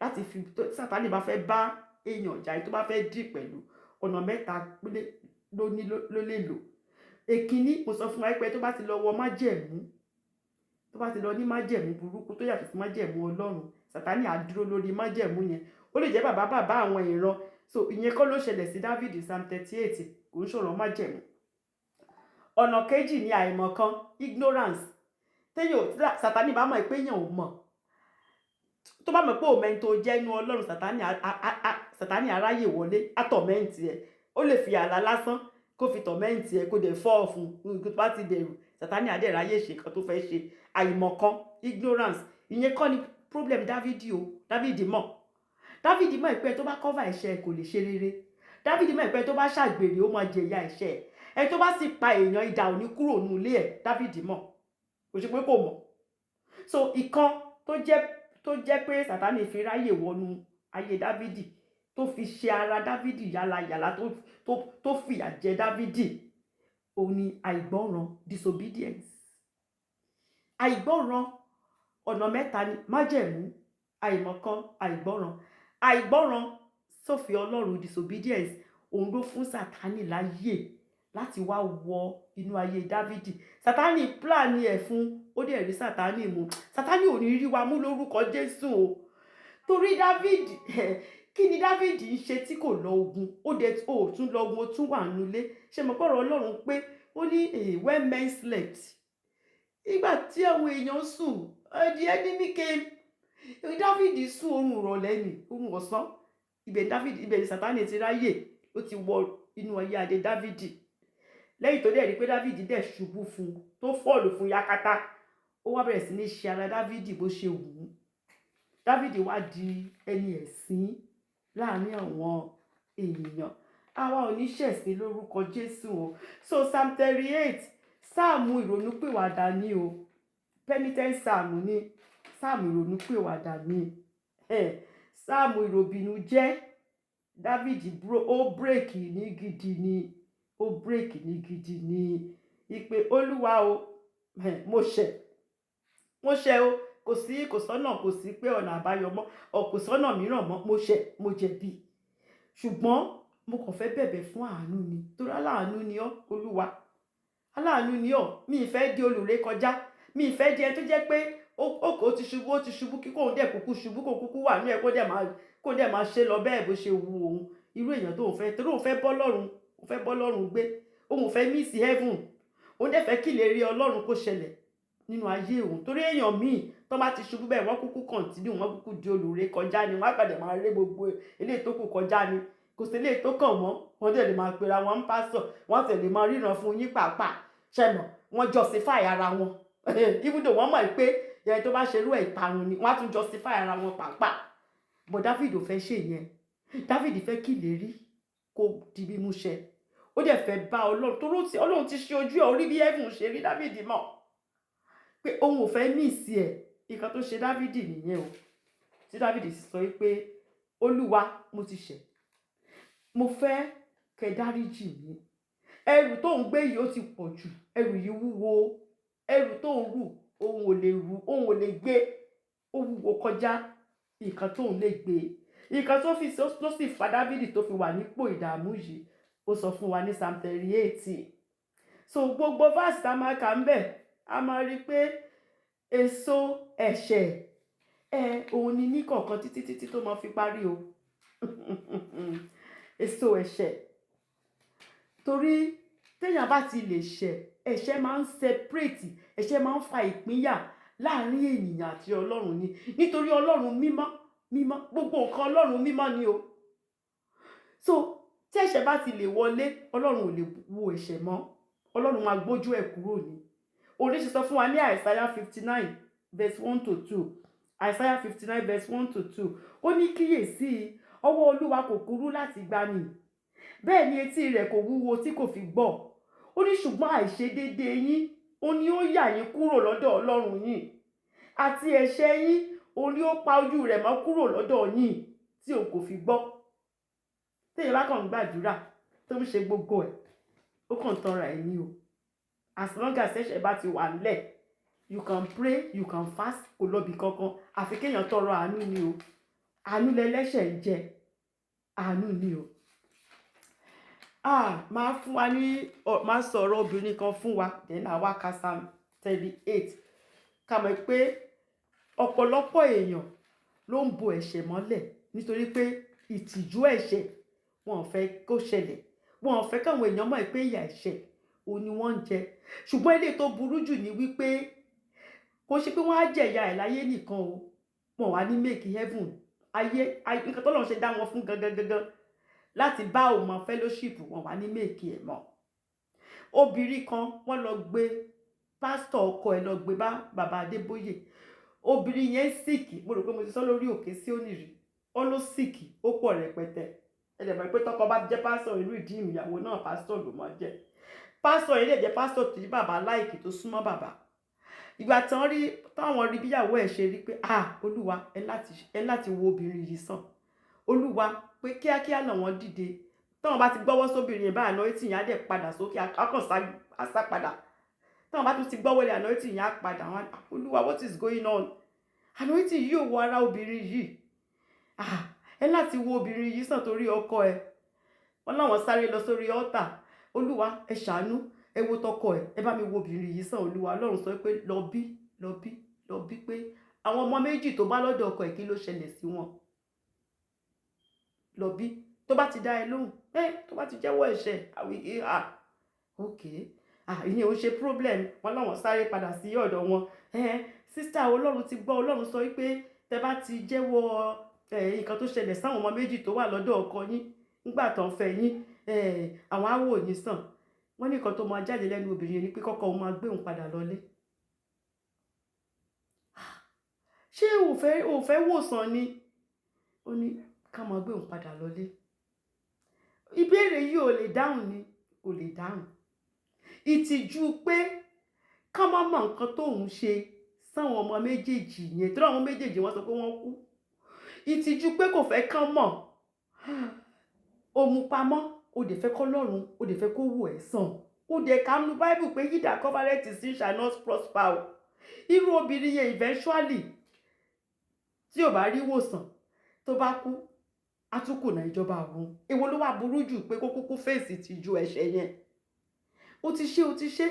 S1: láti fi Sátánì bá fẹ́ bá èèyàn jà, tó bá fẹ́ dì pẹ̀lú, ọ̀nà mẹ́ta ló ní ló lè lò. Èkíní, mo sọ fún wa pé tó bá ti lọ wọ májẹ̀mú, tó bá ti lọ ní májẹ̀mú burúkú tó yàtọ̀ sí májẹ̀mú Ọlọ́run, Sátánì á dúró lórí májẹ̀mú yẹn. Ó lè jẹ́ bàbá bàbá àwọn ìran. So ìyẹn kọ́ ló ṣẹlẹ̀ sí David. Psalm 38 kò ń sọ̀rọ̀ májẹ̀mú. Ọ̀nà kejì ni àìmọ̀kan, ignorance. Téèyàn, Sátánì bá mọ̀ pé èèyàn ò mọ̀, tó bá mọ̀ pé òmẹ́ni tó jẹ́ inú Ọlọ́run, Sátánì aráyè wọlé, á torment ẹ̀. Ó lè fi àlá lásán kó fi torment ẹ̀, kó dẹ̀ fọ́ fún un. Tó bá ti bẹ̀rù, Sátánì á dẹ̀ ráyè ṣe nǹkan tó fẹ́ ṣe. Àìmọ̀kan, ignorance. Ìyẹn kọ́ ni problem Dávidi o. Dávidi mọ̀. Dávidi mọ̀ pé tó bá cover ẹ̀ṣẹ̀, kò lè ṣe rere. Dávidi mọ̀ pé tó bá ṣàgbèrè, ó máa jẹ̀yà ẹ̀ṣẹ̀ ẹ̀. Tó bá sì pa èèyàn, idà ò ní kúrò nínú ilé ẹ̀. Dávidi mọ̀, kò ṣe pé kò mọ̀. So ìkan tó jẹ́ pé Sátánì fi ráyè wọnú ayé Dávidi, tó fi ṣe ara Dávidi yálàyàlà, tó fìyà jẹ Dávidi, òun ni àìgbọ́ràn, disobedience. Àìgbọ́ràn, ọ̀nà mẹ́ta ni: májẹ̀mú, àìmọ̀kan, àìgbọ́ràn. Àìgbọ́ràn sófin Ọlọ́run, disobedience, òun ló fún Sátánì láyè láti wá wọ inú ayé Dávidi. Sátánì plan ẹ̀ fún, ó dẹ̀ rí Sátánì mú. Sátánì ò ní rí wa mú lórúkọ Jésù o. Torí Dávidi, kí ni Dávidi ń ṣe tí kò lọ ogun? Ó dẹ̀ ó tún lọ ogun, ó tún wà nílé. Ṣe mọ̀ pọ̀rọ̀ Ọlọ́run pé ó ní, "When men slept," ìgbà tí àwọn èèyàn sùn, the enemy came. Dávidi sùn oorun ìrọ̀lẹ́ ni, oorun ọ̀sán. Ibẹ̀ Dávidi, ibẹ̀ ni Sátánì ti ráyè, ó ti wọ inú ayé adé Dávidi. Lẹ́yìn tó dẹ̀ rí pé Dávidi dẹ̀ ṣubú fún un, tó fall fún yakata, ó wá bẹ̀rẹ̀ sí ní ṣe ara Dávidi bó ṣe wù ú. Dávidi wá di ẹni ẹ̀sín láàrin àwọn ènìyàn. Àwa ò ní ṣẹ̀sín lórúkọ Jésù o. So Psalm 38, sáàmù ìrònúpìwàdà ni o. Penitent psalm ni, sáàmù ìrònúpìwàdà ni, sáàmù ìròbìnújẹ́. Dávidi ó break ní gidi ni, ó break ní gidi ni, ìpè Olúwa o, mo ṣẹ̀, mo ṣẹ̀ o. Kò sí, kò sọ́nà, kò sí pé ọ̀nà àbáyọ mọ́ ọ, kò sọ́nà mìíràn mọ́. Mo ṣẹ̀, mo jẹ̀bi, ṣùgbọ́n mo kàn fẹ́ bẹ̀bẹ̀ fún àánú ni, torí aláàánú ni ọ́, Olúwa, aláàánú ni ọ́. Mi ì fẹ́ di olùrékọjá. Mi ì fẹ́ di ẹni tó jẹ́ pé ó ti ṣubú, ó ti ṣubú, kí kóun dẹ̀ kúkú ṣubú, kó kúkú wà ní ẹ̀, kó dẹ̀ máa ṣe lọ bẹ́ẹ̀ bó ṣe wu òun. Irú èèyàn tó ń fẹ́, torí òun fẹ́ bọ́ lọ́run, òun fẹ́ bọ́ lọ́run gbé, òun fẹ́ miss heaven, òun dẹ̀ fẹ́ kí lè rí Ọlọ́run kó ṣẹlẹ̀ nínú ayé òun. Torí èèyàn míì tó bá ti ṣubú bẹ́ẹ̀, wọ́n kúkú continue, wọ́n kúkú di olùrékọjá ni. Wọ́n á padà máa ré gbogbo eléyìí tó kù kọjá ni. Kò sí eléyìí tó kàn wọ́n. Wọ́n dẹ̀ lè máa pera wọn ń pásọ̀, wọ́n tẹ̀ lè máa ríran fún yín pàápàá. Ṣẹ̀mọ̀ wọ́n justify ara wọn, even though wọ́n mọ̀ pé ẹni tó bá ṣerú ẹ̀, ìparun ni. Wọ́n á tún justify ara wọn pàápàá. But David ò fẹ́ ṣe yẹn. David fẹ́ kí ìlérí kó di mímú ṣẹ. Ó dẹ̀ fẹ́ bá Ọlọ́run tó tí Ọlọ́run ti ṣe ojú ẹ̀ orí bí heaven ṣe rí. David mọ̀ pé òun ò fẹ́ miss ẹ̀. Nǹkan tó ṣe David nìyẹn o, tí David sì sọ pé, "Olúwa, mo ti ṣẹ̀, mo fẹ́ kẹ́ dáríjì mí. Ẹrù tó ń gbé yìí, ó ti pọ̀ jù. Ẹrù yìí wúwo. Ẹrù tó ń rù, òun ò lè rù, òun ò lè gbé. Ó wúwo kọjá nǹkan tóun lè gbé." Nǹkan tó fi tó sì fa Dávìdì tó fi wà nípò ìdààmú yìí, ó sọ fún wa ní Psalm 38. So gbogbo verse tá a máa kà ń bẹ̀, a máa rí i pé èso ẹ̀ṣẹ̀ ẹ òun ni ní kọ̀ọ̀kan títí títí tó máa fi parí o. Èso ẹ̀ṣẹ̀, torí téèyàn bá ti lè ṣẹ̀, ẹ̀ṣẹ̀ máa ń separate, ẹ̀ṣẹ̀ máa ń fa ìpínyà láàrin ènìyàn àti Ọlọ́run ni, nítorí Ọlọ́run mímọ́ mímọ́, gbogbo nǹkan Ọlọ́run mímọ́ ni o. So tí ẹ̀ṣẹ̀ bá ti lè wọlé, Ọlọ́run ò lè wo ẹ̀ṣẹ̀ mọ́. Ọlọ́run máa gbójú ẹ̀ kúrò ní. Oníṣe sọ fún wa ní Isaiah 59 verse 1 to 2, Isaiah 59 verse 1 to 2, ó ní, "Kíyèsí, ọwọ́ Olúwa kò kúrú láti gbani, bẹ́ẹ̀ ni etí rẹ̀ kò wúwo tí kò fi gbọ́." Ó ní, "Ṣùgbọ́n àìṣedéédéé yín, ó ní ó yà yín kúrò lọ́dọ̀ Ọlọ́run yín, àti ẹ̀ṣẹ̀ yín, ó ní ó pa ojú rẹ̀ mọ́ kúrò lọ́dọ̀ yín tí òun kò fi gbọ́." Téèyàn bá kàn ń gbàdúrà, tó ń ṣe gbogbo ẹ̀, ó kàn ń tanra ẹ̀ ní o. As long as ẹ̀ṣẹ̀ bá ti wà nílẹ̀, you can pray, you can fast, kò lọ́bì kankan, àfi kéèyàn tọrọ àánú ni o. Àánú lẹlẹ́ṣẹ̀ ń jẹ, àánú ni o. Ah, máa fún wa ní, máa sọ̀rọ̀ obìnrin kan fún wa, then àwa ka Psalm 38, ká mọ̀ pé ọ̀pọ̀lọpọ̀ èèyàn ló ń bo ẹ̀ṣẹ̀ mọ́lẹ̀ nítorí pé ìtìjú ẹ̀ṣẹ̀, wọn ò fẹ́ kó ṣẹlẹ̀, wọn ò fẹ́ káwọn èèyàn mọ̀ pé ìyà ẹ̀ṣẹ̀ òun ni wọ́n ń jẹ. Ṣùgbọ́n eléyìí tó burú jù ni wípé kò ṣe pé wọ́n á jẹ̀yà ẹ̀ láyé nìkan o, wọn wà ní make heaven. Ayé nǹkan tọ́lọ́run ṣe dá wọn fún gangan gangan láti bá òun mọ fellowship, wọn wà ní make ẹ̀ mọ́. Obìnrin kan, wọ́n lọ gbé pásítọ̀ ọkọ ẹ̀ lọ gbé bá bàbá Adébóyè. Obìnrin yẹn sick. Mo rò pé mo ti sọ lórí òkè sí onírì. Ó ló sick, ó pọ̀ rẹpẹtẹ. Ẹ dẹ̀ mọ̀ pé tọkọ bá jẹ́ pásítọ̀ inú ìdí, ìyàwó náà pásítọ̀ ló máa jẹ́. Pásítọ̀ yìí lè jẹ́ pásítọ̀ tí bàbá like, tó súnmọ́ bàbá. Ìgbà tán rí, táwọn rí bíyàwó ẹ̀ ṣe rí pé, "Ah, Olúwa, ẹ láti wo obìnrin yìí sàn, Olúwa," pé kíákíá làwọn dìde. Táwọn bá ti gbọ́wọ́ sóbìnrin yẹn báyìí, anointing yẹn á dẹ̀ padà sókè, akọ̀sá àsá padà. Táwọn bá tún ti gbọ́wọ́ lé, anointing yẹn á padà. Wọn, "Olúwa, what is going on? Anointing yìí ò wọ ara obìnrin yìí. Ah, ẹ láti wo obìnrin yìí sàn torí ọkọ ẹ." Wọn láwọn sáré lọ sórí altar. "Olúwa, ẹ ṣàánú, ẹ wo tọkọ ẹ, ẹ bá mi wo obìnrin yìí sàn, Olúwa." Ọlọ́run sọ pé, "Lọ bí, lọ bí, lọ bí pé àwọn ọmọ méjì tó bá lọ́dọ̀ ọkọ ẹ, kí ló ṣẹlẹ̀ sí wọn? Lọ bí." Tó bá ti dá ẹ lóhùn ẹ, tó bá ti jẹ́wọ́ ẹ̀ṣẹ̀ àwí, ah, ok, ah, ìyẹn ò ṣe problem. Wọn láwọn sáré padà sí ọ̀dọ̀ wọn. "Ẹ sister, Ọlọ́run ti gbọ́. Ọlọ́run sọ wípé tẹ bá ti jẹ́wọ́ ẹ nǹkan tó ṣẹlẹ̀ sáwọn ọmọ méjì tó wà lọ́dọ̀ ọkọ yín nígbà tó ń fẹ́ yín, àwọn á wò yín sàn." Wọ́n ní nǹkan tó máa jáde lẹ́nu obìnrin yẹn ni pé kọ́kọ́ òun máa gbé òun padà lọlé. "Ṣé ò fẹ́ wòsàn ni?" Ó ní ká máa gbé òun padà lọlé. Ìbéèrè yìí ò lè dáhùn ni, kò lè dáhùn. Ìtìjú pé ká má mọ nǹkan tóun ṣe sáwọn ọmọ méjèèjì yẹn, tí àwọn méjèèjì wọ́n sọ pé wọ́n kú, ìtìjú pé kò fẹ́ kán mọ̀, ó mú pamọ́. Ó dẹ̀ fẹ́ kọ́lọ́run, ó dẹ̀ fẹ́ kó wò ẹ́ sàn. Ó dẹ̀ ká nu Bible pé, "He that covereth his sin shall not prosper" o. Irú obìnrin yẹn, eventually, tí ò bá rí ìwòsàn, tó bá kú, á tún kùnà ìjọba ọ̀run. Èwo ló wà burú jù? Pé kó kúkú face ìtìjú ẹ̀ṣẹ̀ yẹn. Ó ti ṣe, ó ti ṣe,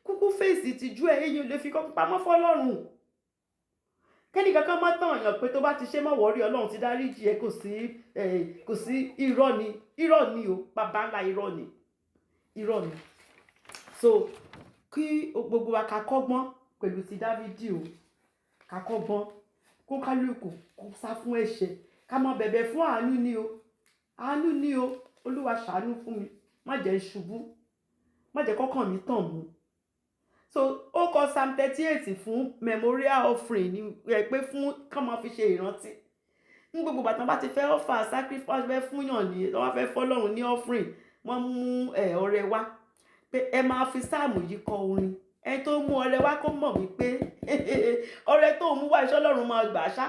S1: kúkú face ìtìjú ẹ̀. Èyí ò lè fi kọ́kọ́ pamọ́ fọlọ́run. Kẹ́ni kankan má tàn yàn pé tó bá ti ṣe, má worry, Ọlọ́run ti dáríjì ẹ, kò sí. Irọ́ ni, irọ́ ni o, bàbá ńlá irọ́ ni, irọ́ ni. So kí gbogbo wa ká kọ́gbọ́n pẹ̀lú ti Dávidi o. Ká kọ́gbọ́n, kó kálukú kó sá fún ẹ̀ṣẹ̀, ká má bẹ̀bẹ̀ fún àánú ni o, àánú ni o. Olúwa, ṣàánú fún mi, má jẹ́ n ṣubú, má jẹ́ kọ́kàn mi tàn mú. So ó kọ Psalm 38 fún memorial offering ní ẹ, pé fún ká máa fi ṣe ìrántí. Ní gbogbo ìgbà tí wọ́n bá ti fẹ́ offer sacrifice, fẹ́ fúnyàn ní, wọ́n fẹ́ fọ́lọ́run ní offering, wọ́n mú ẹ ọrẹ wá pé ẹ máa fi sáàmù yìí kọ orin. Ẹni tó mú ọrẹ wá, kó mọ̀ wípé ọrẹ tó mú wá, iṣẹ́ Ọlọ́run máa gbà ṣá,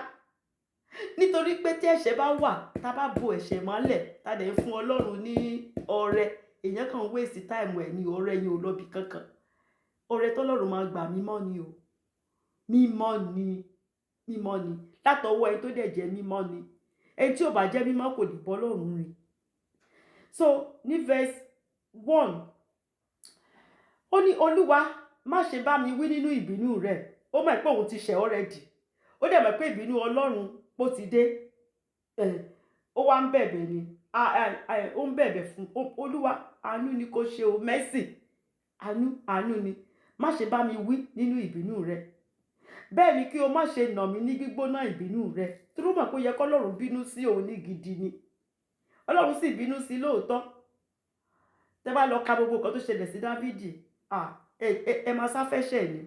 S1: nítorí pé tí ẹ̀ṣẹ̀ bá wà, tá a bá bo ẹ̀ṣẹ̀ mọ́lẹ̀, tá a dẹ̀ ń fún Ọlọ́run ní ọrẹ, èèyàn kan waste time ẹ̀ ní. Ọrẹ yẹn ò lọ́bi kankan. Ọrẹ tọ́lọ́run máa gbà, mímọ́ ni o, mímọ́ ni, mímọ́ ni, látọwọ́ ẹni tó dẹ̀ jẹ́ mímọ́ ni. Ẹni tí ò bá jẹ́ mímọ́ kò lè bọ́ Ọlọ́run rìn. So ní verse 1, ó ní, "Olúwa, má ṣe bá mi wí nínú ìbínú rẹ̀." Ó mọ̀ pé òun ti ṣẹ̀ already, ó dẹ̀ mọ̀ pé ìbínú Ọlọ́run ó ti dé. Ó wá ń bẹ̀bẹ̀ ni, ó ń bẹ̀bẹ̀ fún Olúwa. Àánú ni kò ṣe o, mercy, àánú, àánú ni. "Má ṣe bá mi wí nínú ìbínú rẹ̀, bẹ́ẹ̀ ni kí o má ṣe nà mí ní gbígbóná ìbínú rẹ̀." Tó mọ̀ pé ó yẹ kọ́lọ́run bínú sí òun ní gidi ni. Ọlọ́run sì bínú sí lóòótọ́. Tẹ́ bá lọ ka gbogbo nǹkan tó ṣẹlẹ̀ sí Dávìdì, ẹ máa sáfẹ́ṣẹ̀ ni,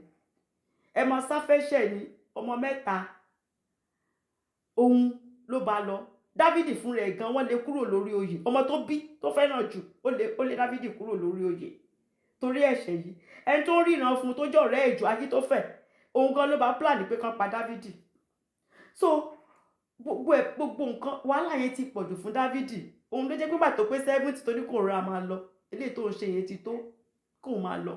S1: ẹ máa sáfẹ́ṣẹ̀ ni. Ọmọ mẹ́ta òun ló bá lọ. Dávìdì fúnra ẹ̀ gan, wọ́n lé kúrò lórí oyè. Ọmọ tó bí, tó fẹ́ràn jù, ó lé Dávìdì kúrò lórí oyè torí ẹ̀ṣẹ̀ yìí. Ẹni tó ń ríran fún, tó jẹ́ ọ̀rẹ́ ẹ̀jọ̀ Ajítófẹ̀, òun gan ló bá plan pé kán pa Dávìdì. So gbogbo ẹ̀, gbogbo nǹkan, wàhálà yẹn ti pọ̀jù fún Dávìdì. Òun ló jẹ́ pé gbà tó pé 70, tó ní kò rọra máa lọ, eléyìí tó ń ṣe yẹn ti tó, kóun máa lọ,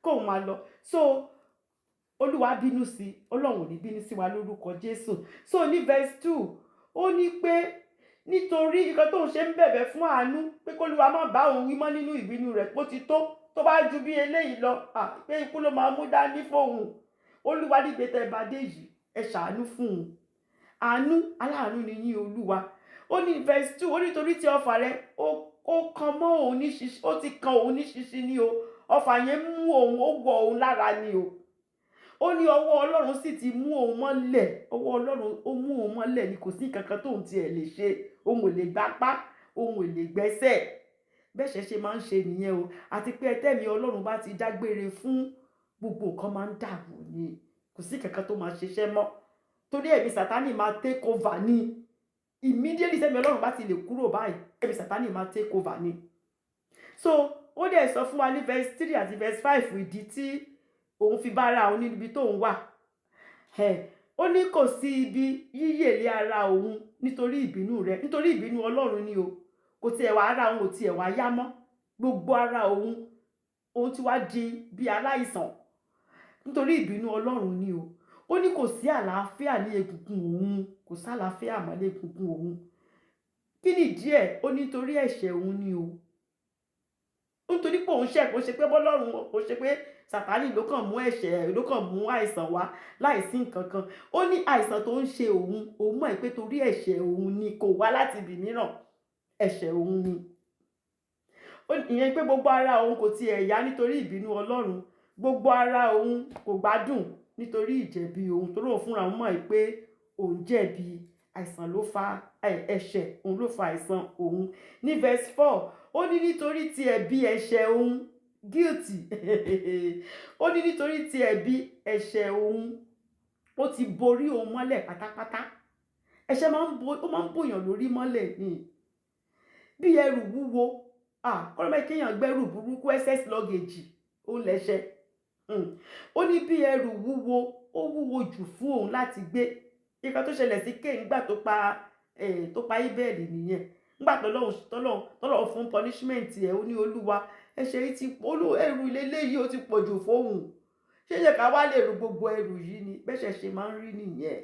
S1: kóun máa lọ. So Olúwa bínú sí. Ọlọ́run ò ní bínú sí wa lórúkọ Jésù. So ní verse 2, ó ní pé nítorí nǹkan tóun ṣe ń bẹ̀bẹ̀ fún àánú, pé kólúwa má bá òun wí mọ́ nínú ìbínú rẹ̀, pó ti tó. Tó bá ju bí eléyìí lọ, pé ikú ló máa mú dání fóun. Olúwa, níbi tẹ́ bá dé yìí, ẹ ṣàánú fún un. Àánú, aláàánú ni yín, Olúwa. Ó ní verse 2, ó nítorí tí ọfà rẹ̀ ó kan mọ́ òun ní ṣíṣí, ó ti kan òun ní ṣíṣí ní o. Ọfà yẹn mú òun, ó wọ òun lára ni o. Ó ní ọwọ́ Ọlọ́run sì ti mú òun mọ́lẹ̀. Ọwọ́ Ọlọ́run ó mú òun mọ́lẹ̀ ni, kò sí nǹkan kan tóun tiẹ̀ lè ṣe. Òun ò lè gbapá, òun ò lè gbẹ́sẹ̀. Bẹ́ẹ̀ ṣe máa ń ṣe nìyẹn o. Àti pé ẹtẹ́mi Ọlọ́run bá ti dágbére fún, gbogbo nǹkan máa ń dàrú ni. Kò sí kankan tó máa ṣiṣẹ́ mọ́, torí ẹ̀mí Sátánì máa take over ni. Immediately sẹ́mi Ọlọ́run bá ti lè kúrò báyìí, ẹ̀mí Sátánì máa take over ni. So ó dẹ̀ sọ fún wa ní verse 3 àti verse 5 ìdí tí òun fi bára òun níbi tóun wà. Ó ní kò sí ibi yíyè lé ara òun nítorí ìbínú rẹ̀, nítorí ìbínú Ọlọ́run ni o. Kò tiẹ̀ wá, ara òun ò tiẹ̀ wá yá mọ́. Gbogbo ara òun, òun ti wá di bí aláìsàn nítorí ìbínú Ọlọ́run ni o. Ó ní kò sí àlàáfíà ní egungun òun, kò sí àlàáfíà mọ́ ní egungun òun. Kí ni ìdí ẹ̀? Ó ní nítorí ẹ̀ṣẹ̀ òun ni o. Nítorí pé òun ṣẹ̀. Kò ṣe pé bọ́lọ́run, kò ṣe pé Sàtánì ló kàn mú ẹ̀ṣẹ̀, ló kàn mú àìsàn wá láìsí nǹkan kan. Ó ní àìsàn tó ń ṣe òun, òun mọ̀ pé torí ẹ̀ṣẹ̀ òun ni, kò wá láti ibì mìíràn, ẹ̀ṣẹ̀ òun ni. Ìyẹn pé gbogbo ara òun kò tiẹ̀ yá nítorí ìbínú Ọlọ́run. Gbogbo ara òun kò gbádùn nítorí ìjẹ̀bi òun, torí òun fúnra òun mọ̀ pé òun jẹ̀bi. Àìsàn ló fa, ẹ̀ṣẹ̀ òun ló fa àìsàn òun. Ní verse 4, ó ní nítorí tí ẹ̀bi ẹ̀ṣẹ̀ òun, guilty, ó ní nítorí tí ẹ̀bi ẹ̀ṣẹ̀ òun, ó ti borí òun mọ́lẹ̀ pátápátá. Ẹ̀ṣẹ̀ máa ń bo, ó máa ń bòyàn lórí mọ́lẹ̀ ni, bí ẹrù wúwo. Kọ́lọ́mọ́ kéèyàn gbẹ́rù burúkú, excess luggage, ó lẹ́ṣẹ̀. Ó ní bí ẹrù wúwo, ó wúwo jù fún òun láti gbé. Nǹkan tó ṣẹlẹ̀ sí Cain nígbà tó pa Abel nìyẹn. Nígbà tọ́lọ́run fún punishment ẹ̀, ó ní, "Olúwa, ẹ̀ṣẹ̀ yìí ti olú, ẹrù ilé yìí ó ti pọ̀ jù fóun. Ṣé yẹ ká wá lè ru gbogbo ẹrù yìí ni?" Bẹ́ṣẹ̀ ṣe máa ń rí nìyẹn.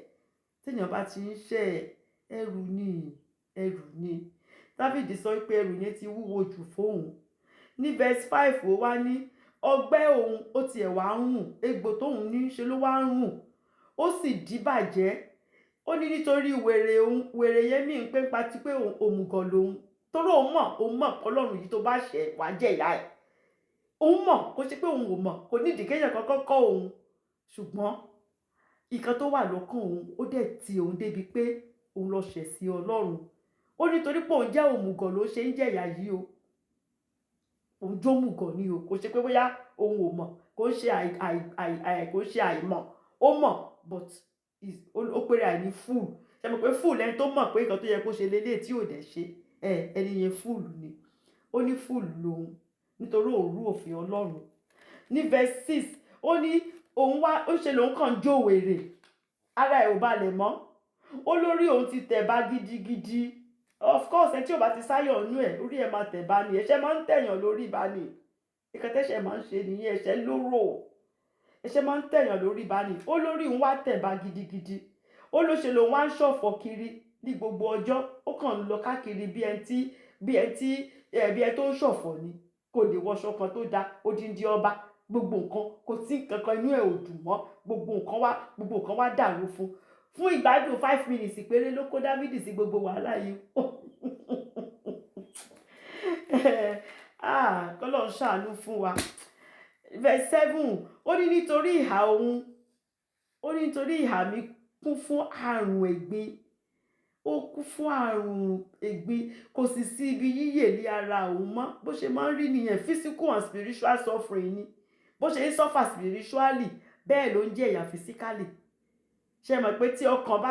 S1: Téèyàn bá ti ń ṣẹ̀, ẹrù ni, ẹrù ni. Dáfídì sọ pé ẹrù yẹn ti wúwo jù fóun. Ní verse 5, ó wá ní ọgbẹ́ òun ó tiẹ̀ wá ń rùn, egbò tóun ní ṣe ló wá ń rùn, ó sì díbàjẹ́. Ó ní nítorí wèrè òun. Wèrè yẹn mí ń pé pa ti pé òmùgọ̀ lòun, torí òun mọ̀ Ọlọ́run yìí, tó bá ṣẹ̀, wàá jẹ ìyá ẹ̀. Òun mọ̀, kó ṣe pé òun ò mọ̀, kò nídìí kéèyàn kankan kọ́ òun, ṣùgbọ́n ìkan tó wà lọ́kàn òun, ó dẹ̀ ti òun débi pé òun lọ ṣẹ̀ sí Ọlọ́run. Ó nítorí pé òun jẹ́ òmùgọ̀ ló ṣe ń jẹ̀yà yìí o. Òun jómùgọ̀ ni o. Kò ṣe pé bóyá òun ò mọ̀, kò ń ṣe àìmọ̀. Ó mọ̀, but ó pèrè àìní fool. Ṣe mọ̀ pé fool, ẹni tó mọ̀ pé nǹkan tó yẹ kó ṣe lélẹ̀ tí ò dẹ̀ ṣe, ẹni yẹn fool ni. Ó ní fool lòun nítorí òun rú òfin Ọlọ́run. Ní verse 6, ó ní òun wá ó ṣe lòun kàn ń jó wèrè, ara ẹ̀ ò balẹ̀ mọ́. Ó lórí òun ti tẹ̀ bá gidigidi. Of course, ẹ tí ò bá ti sáyọ̀ nú ẹ̀, orí ẹ̀ máa tẹ̀ bá ní. Ẹ̀ṣẹ̀ máa ń tẹ̀yàn lórí bá ní. Ìkan tẹ́ṣẹ̀ máa ń ṣe nìyẹn. Ẹ̀ṣẹ̀ lóró, ẹ̀ṣẹ̀ máa ń tẹ̀yàn lórí bá ní. Ó lórí òun wá tẹ̀ bá gidigidi. Ó ló ṣe lòun wá ń ṣọ̀fọ̀ kiri ní gbogbo ọjọ́. Ó kàn ń lọ káàkiri bí ẹni tó ń ṣọ̀fọ̀ ni. Kò lè wọṣọ kan tó da. Odindi ọba, gbogbo nǹkan, kò sí nǹkan kan, inú ẹ̀ ò dùn mọ́. Gbogbo nǹkan wá dàrú fún ìgbádùn 5 minutes péré ló kó Dávidi sí gbogbo wàhálà yìí. Ah, kọ́lọ́run ṣàánú fún wa. Verse 7, ó ní nítorí ìhà òun, ó ní nítorí ìhà mi kún fún àrùn ẹ̀gbin. Ó kún fún àrùn ẹ̀gbin, kò sì sí ibi yíyè ní ara òun mọ́. Bó ṣe máa ń rí nìyẹn. Physical and spiritual suffering ni. Bó ṣe ń suffer spiritually, bẹ́ẹ̀ ló ń jẹ̀yà physically. Ṣe mọ̀ pé tí ọkàn ò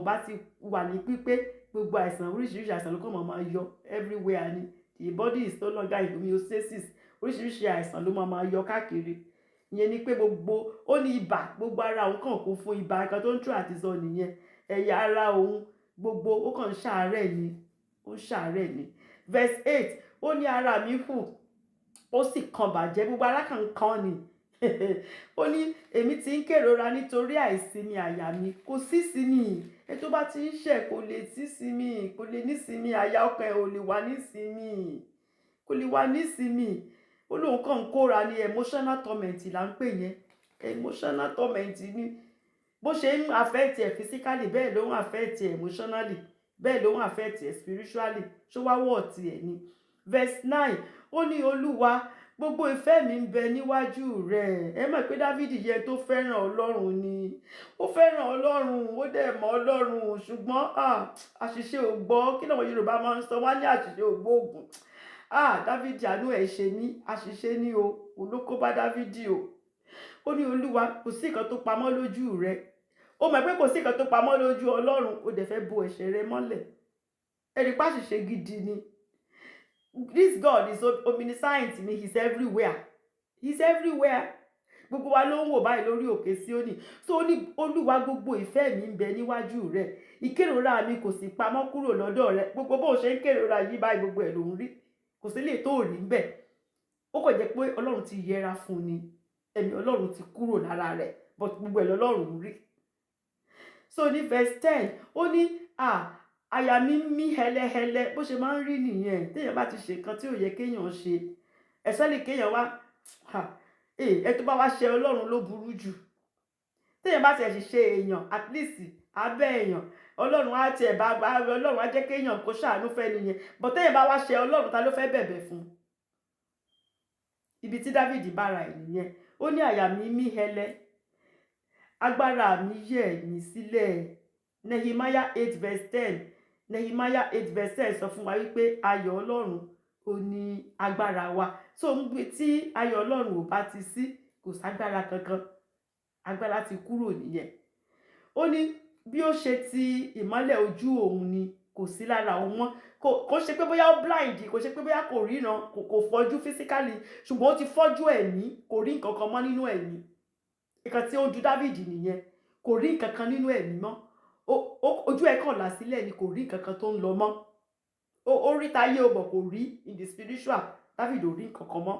S1: bá ti wà ní pípé, gbogbo àìsàn, oríṣiríṣi àìsàn ló kàn máa máa yọ everywhere ni. The body is no longer in homeostasis. Oríṣiríṣi àìsàn ló máa máa yọ káàkiri. Ìyẹn ni pé gbogbo, ó ní ibà, gbogbo ara òun kàn kún fún ibà. Nǹkan tó ń tún àti sọ nìyẹn. Ẹ̀yà ara òun gbogbo, ó kàn ń ṣàárẹ̀ ni, ó ń ṣàárẹ̀ ni. Verse 8, ó ní ara mi hù, ó sì kan bàjẹ́. Gbogbo ara kan kan ni. Ó ní èmi ti ń kérora nítorí àìsinmi àyà mi. Kò sí sinmi. Ẹ tó bá ti ń ṣẹ̀, kò lè sí sinmi, kò lè ní sinmi. Àyà ọkàn ẹ̀ ò lè wà ní sinmi, kò lè wà ní sinmi. Ó lóun kàn ń kóra ní. Emotional torment là ń pè yẹn. Emotional torment ni. Bó ṣe ń affect ẹ̀ physically, bẹ́ẹ̀ ló ń affect ẹ̀ emotionally, bẹ́ẹ̀ ló ń affect ẹ̀ spiritually. Ṣó wá wọ̀ tiẹ̀ ni? Verse 9, ó ní, "Olúwa, gbogbo ìfẹ́ mi ń bẹ níwájú rẹ̀." Ẹ mọ̀ pé Dávidi yẹ tó fẹ́ràn Ọlọ́run ni. Ó fẹ́ràn Ọlọ́run, ó dẹ̀ mọ̀ Ọlọ́run, ṣùgbọ́n àṣìṣe ò gbọ́. Kí làwọn Yorùbá máa ń sọ? Wá ní àṣìṣe ò gbóògùn. Ah, Dávidi, àánú ẹ̀ ṣe ní. Àṣìṣe ní o, òun ló kó bá Dávidi o. Ó ní, "Olúwa, kò sí nǹkan tó pamọ́ lójú rẹ." Ó mọ̀ pé kò sí nǹkan tó pamọ́ lójú Ọlọ́run, ó dẹ̀ fẹ́ bo ẹ̀ṣẹ̀ rẹ mọ́lẹ̀. Ẹ̀rí pàṣìṣe gidi ni. This God is omniscient ni. He's everywhere, he's everywhere. Gbogbo wa ló ń wò báyìí lórí òkè Síónì. So ó ní, "Olúwa, gbogbo ìfẹ́ mi ń bẹ níwájú rẹ. Ìkérora mi kò sì pamọ́ kúrò lọ́dọ̀ rẹ." Gbogbo bó ṣe ń kérora yìí báyìí, gbogbo ẹ̀ ló ń rí. Kò sí lè tó rí ń bẹ̀. Ó kàn jẹ́ pé Ọlọ́run ti yẹra fún ni, ẹ̀mí Ọlọ́run ti kúrò lára rẹ̀, but gbogbo ẹ̀ lọ́lọ́run ń rí. So ní verse 10, ó ní, "À, àyà mi ń mí hẹlẹhẹlẹ." Bó ṣe máa ń rí nìyẹn téèyàn bá ti ṣe nǹkan tí ò yẹ kéèyàn ṣe, especially kéèyàn wá, ẹ tó bá wá ṣe Ọlọ́run ló burú jù. Téèyàn bá tiẹ̀ sì ṣe èèyàn, at least abẹ́ èèyàn, Ọlọ́run á tiẹ̀ bá, Ọlọ́run á jẹ́ kéèyàn kó ṣàánú fẹ́ nìyẹn. But téèyàn bá wá ṣe Ọlọ́run, ta ló fẹ́ bẹ̀bẹ̀ fún? Ibi tí David bára ẹ̀ nìyẹn. Ó ní àyà mi mí hẹlẹ, agbára mi yẹ̀ mí sílẹ̀. Nehemiah 8 verse 10, Nehemiah 8 verse 10 sọ fún wa wípé ayọ̀ Ọlọ́run ó ní agbára wa. So ń gbé tí ayọ̀ Ọlọ́run ò bá ti sí, kò ságbára kankan, agbára ti kúrò nìyẹn. Ó ní bí ó ṣe ti ìmọ́lẹ̀ ojú òun ni kò sí lára òun mọ́. Kò ṣe pé bóyá ó blind, kò ṣe pé bóyá kò ríran, kò fọ́jú physically, ṣùgbọ́n ó ti fọ́jú ẹ̀mí. Kò rí nǹkan kan mọ́ nínú ẹ̀mí. Nǹkan tí ó ń du David nìyẹn. Kò rí nǹkan kan nínú ẹ̀mí mọ́. Ojú ẹ̀ kàn là sílẹ̀ ni, kò rí nǹkan kan tó ń lọ mọ́. Ó rí táyé o bọ̀, kò rí in the spiritual. David ò rí nǹkan kan mọ́,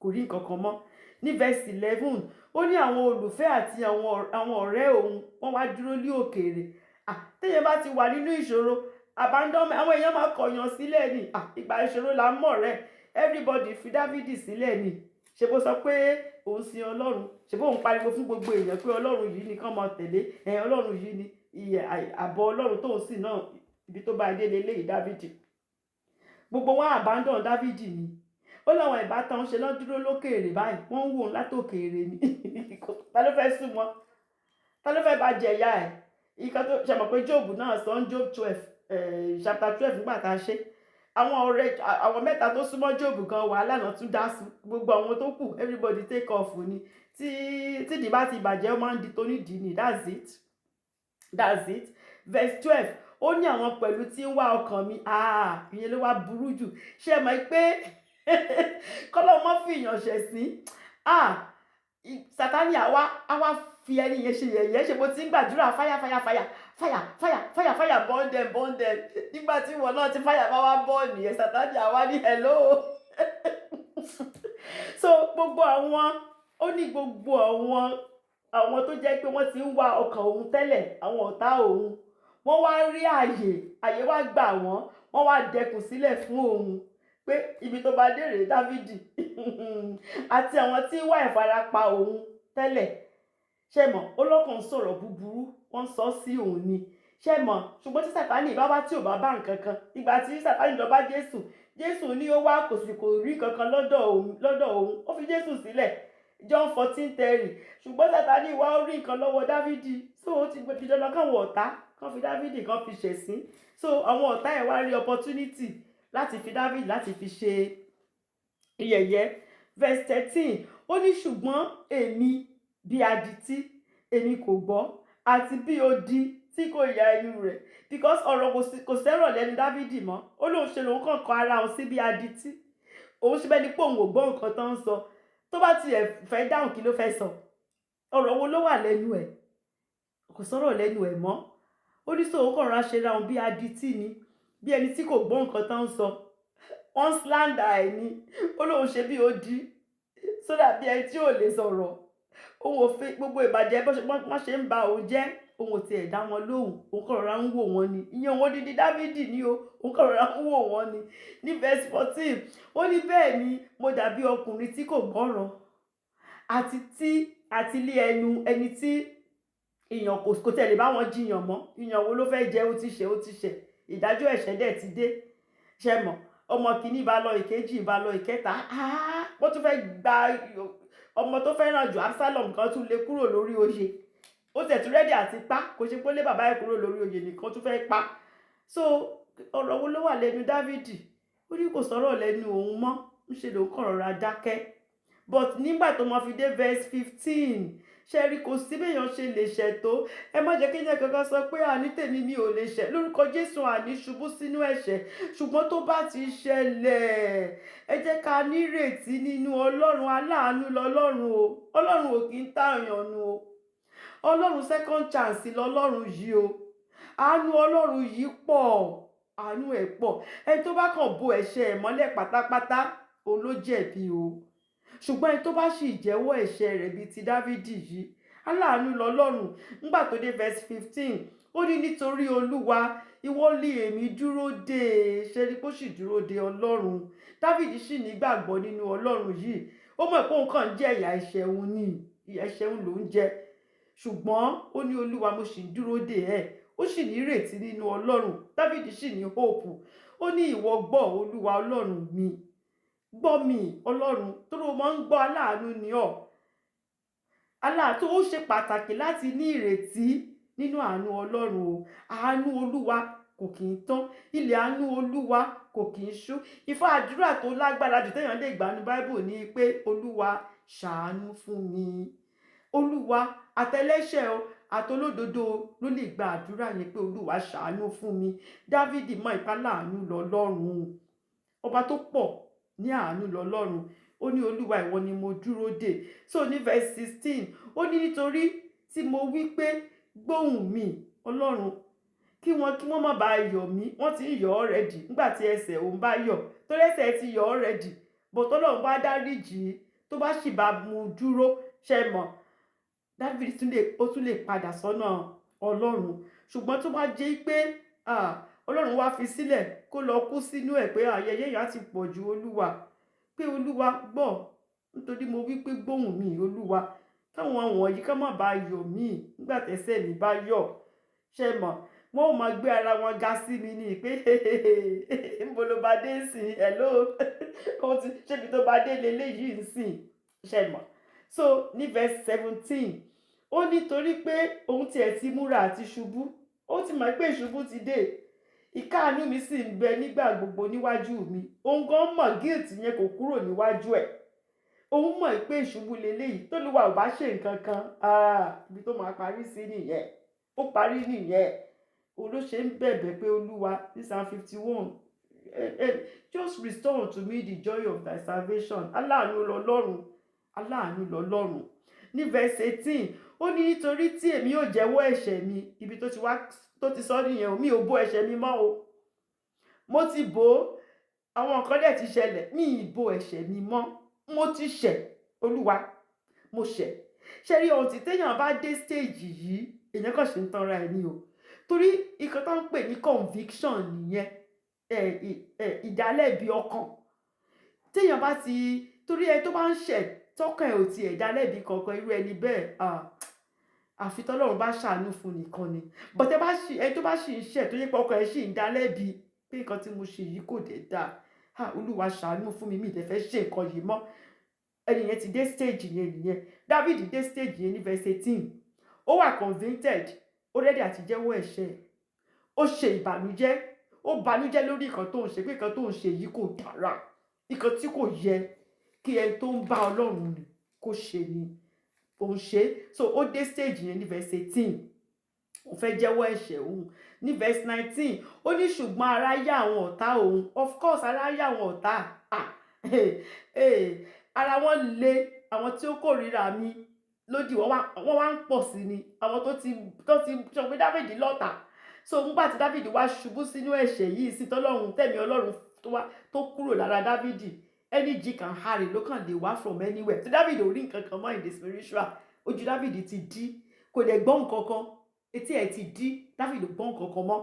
S1: kò rí nǹkan kan mọ́. Ní verse 11, ó ní àwọn olùfẹ́ àti àwọn ọ̀rẹ́ òun, wọ́n wá dúró ní òkèèrè. Ah, téèyàn bá ti wà nínú ìṣòro, abandonment, àwọn èèyàn máa kọ̀yàn sílẹ̀ ni. Ah, ìgbà ìṣòro là ń mọ̀ rẹ̀. Everybody fi David sílẹ̀ ni. Ṣe bó sọ pé òun sin Ọlọ́run? Ṣe bó òun pariwo fún gbogbo èèyàn pé Ọlọ́run yìí ni kán máa tẹ̀lé ẹ̀, Ọlọ́run yìí ni ìyẹ àbọ̀ Ọlọ́run tóun sì náà, ibi tó bá dé leléyìí? David, gbogbo wọn abandon David ni. Ó láwọn ìbátan ṣe lọ́n dúró lókèèrè báyìí, wọ́n ń wò ó látòkèèrè ni. Ta ló fẹ́ súnmọ́? Ta ló fẹ́ bá jẹ ìyá ẹ̀? Ìkan tó ṣe mọ̀ pé Job náà sọ ń Job 12, chapter 12, nígbà tá a ṣe àwọn ọ̀rẹ́, àwọn mẹ́ta tó súnmọ́ Job gan, wàhálà náà tún dá sí. Gbogbo àwọn tó kù, everybody take off ni. Tí tídìí bá ti bàjẹ́, ó máa ń di tonídìí ni. That's it, that's it. Verse 12, ó ní àwọn pẹ̀lú tí ń wá ọkàn mi. Ah, ìyẹn ló wá burú jù. Ṣé ẹ mọ̀ pé kọ́lọ́ mọ́ fi ìyàn ṣẹ̀ sí? Ah, Sátánì àwa fi ẹni yẹn ṣe yẹ̀yẹ́. Ṣe bó ti ń gbàdúrà, "Fire, fire, fire, fire, fire, fire, fire, burn them, burn them"? Nígbà tí ìwọ náà ti fire bá wá burn yẹn, Sátánì àwa ní hello. So gbogbo àwọn, ó ní gbogbo àwọn tó jẹ́ pé wọ́n ti ń wá ọkàn òun tẹ́lẹ̀, àwọn ọ̀tá òun, wọ́n wá rí àyè, àyè wá gbà wọ́n, wọ́n wá dẹkùn sílẹ̀ fún òun pé ibi tó bá dé rèé, Dávìdì. Àti àwọn tí ń wá ìfarapa òun tẹ́lẹ̀, ṣe mọ̀, ó lọ́kàn sọ̀rọ̀ búburú, wọ́n sọ sí òun ni, ṣe mọ̀. Ṣùgbọ́n tí Sàtánì bá wá, tí ò bá bá nǹkan kan, ìgbà tí Sàtánì lọ bá Jésù, Jésù ní ó wá, kò sì kò rí kankan lọ́dọ̀ òun, ó fi Jésù sílẹ̀, John 14:30. Ṣùgbọ́n Sàtánì wá, ó rí nǹkan lọ́wọ́ Dávìdì. So ó ti di dandan káwọn ọ̀tá kan fi Dávìdì kan fi ṣẹ̀sín. So àwọn ọ̀tá ẹ̀ wá rí opportunity láti fi Dávìdì láti fi ṣe yẹ̀yẹ́. Verse 13, ó ní ṣùgbọ́n èmi bí adití, èmi kò gbọ́, àti bí odi tí kò ya ẹnu rẹ̀, because ọ̀rọ̀ kò sẹ́rọ̀ lẹ́nu Dávìdì mọ́. Ó lóun ṣe lòun kàn kọ ara òun sí bí adití, òun ṣe bẹ́ẹ̀ ni pé òun ò gbọ́ nǹkan tó ń sọ. Tó bá tiẹ̀ fẹ́ dáhùn, kí ló fẹ́ sọ? Ọ̀rọ̀ wo ló wà lẹ́nu ẹ̀? Kò sọ̀rọ̀ lẹ́nu ẹ̀ mọ́. Ó ní sóun kàn rán ṣe ra òun bí adití ni, bí ẹni tí kò gbọ́ nǹkan tó ń sọ. Wọ́n slander ẹ̀ ni. Ó lóun ṣe bí odi sódà, bí ẹni tí ò lè sọ̀rọ̀. Òun ò fi gbogbo ìbàjẹ́ bó ṣe wọ́n ṣe ń ba òun jẹ́, òun ò tiẹ̀ dá wọn lóhùn, òun kàn rọra ń wò wọ́n ni. Ìyẹn òun odidi Dávìdì ni o, òun kàn rọra ń wò wọ́n ni. Ní verse 14, ó ní bẹ́ẹ̀ ni mo dàbí ọkùnrin tí kò gbọ́ràn, àti tí àti lé ẹnu ẹni tí ìyàn kò tẹ̀lé bá wọn jiyàn mọ́. Ìyàn wo ló fẹ́ jẹ́? Ó ti ṣe, ó ti ṣe, ìdájọ́ ẹ̀ṣẹ̀ dẹ̀ ti dé. Ṣe mọ̀, ọmọ kìíní bá lọ, ìkejì bá lọ, ìkẹta, wọ́n tún fẹ́ gba ọmọ tó fẹ́ràn jù, Absalom kan, tún lé kúrò lórí oyè. Ó tẹ̀ tún ready àti pa. Kò ṣe pé ó lé bàbá ẹ̀ kúrò lórí oyè nìkan, tún fẹ́ pa. So ọ̀rọ̀ wo ló wà lẹ́nu Dávìdì? Ó ní kò sọ̀rọ̀ lẹ́nu òun mọ́, ń ṣe lòun kàn rọra dákẹ́. But nígbà tó máa fi dé verse 15, ṣe rí, kò sí béèyàn ṣe lè ṣẹ̀ tó. Ẹ má jẹ́ kéèyàn kankan sọ pé àní tèmi, mi ò lè ṣẹ̀. Lórúkọ Jésù, àní ṣubú sínú ẹ̀ṣẹ̀. Ṣùgbọ́n tó bá ti ṣẹlẹ̀, ẹ jẹ́ ká nírètí nínú Ọlọ́run. Aláàánú lọ́lọ́run o. Ọlọ́run ò kì í tààyàn nù o. Ọlọ́run second chance lọ́lọ́run yìí o. Àánú Ọlọ́run yìí pọ̀, àánú ẹ̀ pọ̀. Ẹni tó bá kàn bo ẹ̀ṣẹ̀ ẹ̀ mọ́lẹ̀ pátápátá, òun ló jẹ̀bi o. Ṣùgbọ́n ẹni tó bá sì jẹ́wọ́ ẹ̀ṣẹ̀ rẹ̀ bíi ti Dávìdì yìí, aláàánú lọ́lọ́run. Nígbà tó dé verse 15, ó ní nítorí Olúwa, ìwọ lé èmi dúró dè. Ṣe ni kó sì dúró de Ọlọ́run. Dávìdì sì nígbàgbọ́ nínú Ọlọ́run yìí. Ó mọ̀ pé òun kàn ń jẹ́ ìyà ẹ̀ṣẹ̀ òun ni, ìyà ẹ̀ṣẹ̀ òun ló ń jẹ. Ṣùgbọ́n ó ní, "Olúwa, mo sì ń dúró dè ẹ́." Ó sì ní ìrètí nínú Ọlọ́run. Dávìdì sì ní hope. Ó ní ìwọ gbọ́, Olúwa Ọlọ́run mi, gbọ́ mi, Ọlọ́run tó ló máa ń gbọ́, aláàánú ni ọ́, aláàánú. Ó ṣe pàtàkì láti ní ìrètí nínú àánú Ọlọ́run o. Àánú Olúwa kò kì í tán, ilẹ̀ àánú Olúwa kò kì í ṣú. Ìfọ́ àdúrà tó lágbára jù téèyàn lè gbà ní Báíbù ní pé, "Olúwa, ṣàánú fún mi." Olúwa, àtẹlẹ́ṣẹ̀ o, àtolódodo ló lè gba àdúrà yẹn pé, "Olúwa, ṣàánú fún mi." Dávìdì mọ ìpá láàánú lọ́lọ́run, ọba tó pọ̀ ní àánú lọ́lọ́run. Ó ní, "Olúwa, ìwọ ni mo dúró dè." So ní verse 16, ó ní nítorí tí mo wí pé, "Gbóhùn mi, Ọlọ́run, kí wọ́n má bàa yọ̀ mí." Wọ́n ti ń yọ̀ already. Nígbà tí ẹsẹ̀ òun bá yọ̀, torí ẹsẹ̀ ti yọ̀ already, but tọ́lọ́run bá dáríjì, tó bá sì bá mú dúró, ṣe mọ̀, David tún lè, ó tún lè padà sọ́nà Ọlọ́run. Ṣùgbọ́n tó bá jẹ́ pé Ọlọ́run wá fi sílẹ̀ kó lọ kú sínú ẹ̀, pé ayẹyẹ yẹn á ti pọ̀ ju Olúwa, pé Olúwa gbọ́, nítorí mo wí pé, "Gbóhùn mi, Olúwa, káwọn wọ̀nyí ká má bàa yọ̀ mí nígbà tẹ́sẹ̀ mi bá yọ̀." Ṣe mọ̀, wọ́n ò máa gbé ara wọn ga sí mi ní pé níbo ló bá dé sí? Hello, ó ti ṣébi tó bá dé leléyìí ń sìn. Ṣe mọ̀, so ní verse 17, ó nítorí pé òun tiẹ̀ ti múra àti ṣubú, ó ti mọ̀ pé ìṣubú ti dé, ìkáàánú mi sì ń bẹ nígbà gbogbo níwájú mi. Òun gan mọ̀, guilt yẹn kò kúrò níwájú ẹ̀. Òun mọ̀ pé ìṣubú leléyìí. Tólúwa ò bá ṣe nǹkan kan, ibi tó máa parí sí nìyẹn, ó parí nìyẹn. Òun ló ṣe ń bẹ̀bẹ̀ pé, "Olúwa," ní Psalm 51, "just restore unto me the joy of thy salvation." Aláàánú lọ́lọ́run, aláàánú lọ́lọ́run. Ní verse 18, ó ní, "Nítorí tí èmi ò jẹ́wọ́ ẹ̀ṣẹ̀ mi." Ibi tó ti wá tó ti sọ nìyẹn o. "Mi ò bo ẹ̀ṣẹ̀ mi mọ́ o. Mo ti bò ó, àwọn nǹkan dẹ̀ ti ṣẹlẹ̀. Mi ì bo ẹ̀ṣẹ̀ mi mọ́. Mo ti ṣẹ̀, Olúwa, mo ṣẹ̀." Ṣe rí ohun tí téèyàn bá dé stage yìí, èèyàn kàn ṣe ń tanra ẹ̀ ní o, torí nǹkan tó ń pè ní conviction nìyẹn, ìdálẹ́bi ọkàn. Téèyàn bá ti torí ẹ tó bá ń ṣẹ̀, tọkàn ẹ̀ ò tiẹ̀ dálẹ́bi kankan, irú ẹni bẹ́ẹ̀, àfi tọ́lọ́run bá ṣàánú fún nìkan ni. But ẹ bá ṣì ẹ tó bá ṣì ń ṣẹ̀, tó yẹ pé ọkàn ẹ̀ ṣì ń dálẹ́bi pé nǹkan tí mo ṣe yìí kò dé dáa, ah, Olúwa, ṣàánú fún mi, mi ì dẹ̀ fẹ́ ṣe nǹkan yìí mọ́, ẹni yẹn ti dé stage yẹn nìyẹn. David dé stage yẹn ní verse 18. Ó wà convicted, ó ready àti jẹ́wọ́ ẹ̀ṣẹ̀. Ó ṣe ìbànújẹ́, ó bànújẹ́ lórí nǹkan tó ń ṣe, pé nǹkan tó ń ṣe yìí kò dára, nǹkan tí kò yẹ kí ẹni tó ń bá Ọlọ́run rìn kó ṣe ni ó ń ṣe. So ó dé stage yẹn ní verse 18. Ó fẹ́ jẹ́wọ́ ẹ̀ṣẹ̀ òun. Ní verse 19, ó ní ṣùgbọ́n ara yá àwọn ọ̀tá òun. Of course, ara yá àwọn ọ̀tá. Ah, ara wọn le. Àwọn tí ó kórìíra mi lódì, wọ́n wá ń pọ̀ sí ni. Àwọn tó ti sọ pé Dáfídì lọ́tà. So nígbà tí Dáfídì wá ṣubú sínú ẹ̀ṣẹ̀ yìí sí, tọ́lọ́run tẹ̀mí Ọlọ́run tó wá tó kúrò lára Dáfídì, any G can harry ló kàn lè wá from anywhere. Tí Dáfídì ò rí nǹkan kan mọ́ in the spiritual, ojú Dáfídì ti dí, kò lè gbọ́ nǹkan kan, etí ẹ̀ ti dí. Dáfídì ò gbọ́ nǹkan kan mọ́.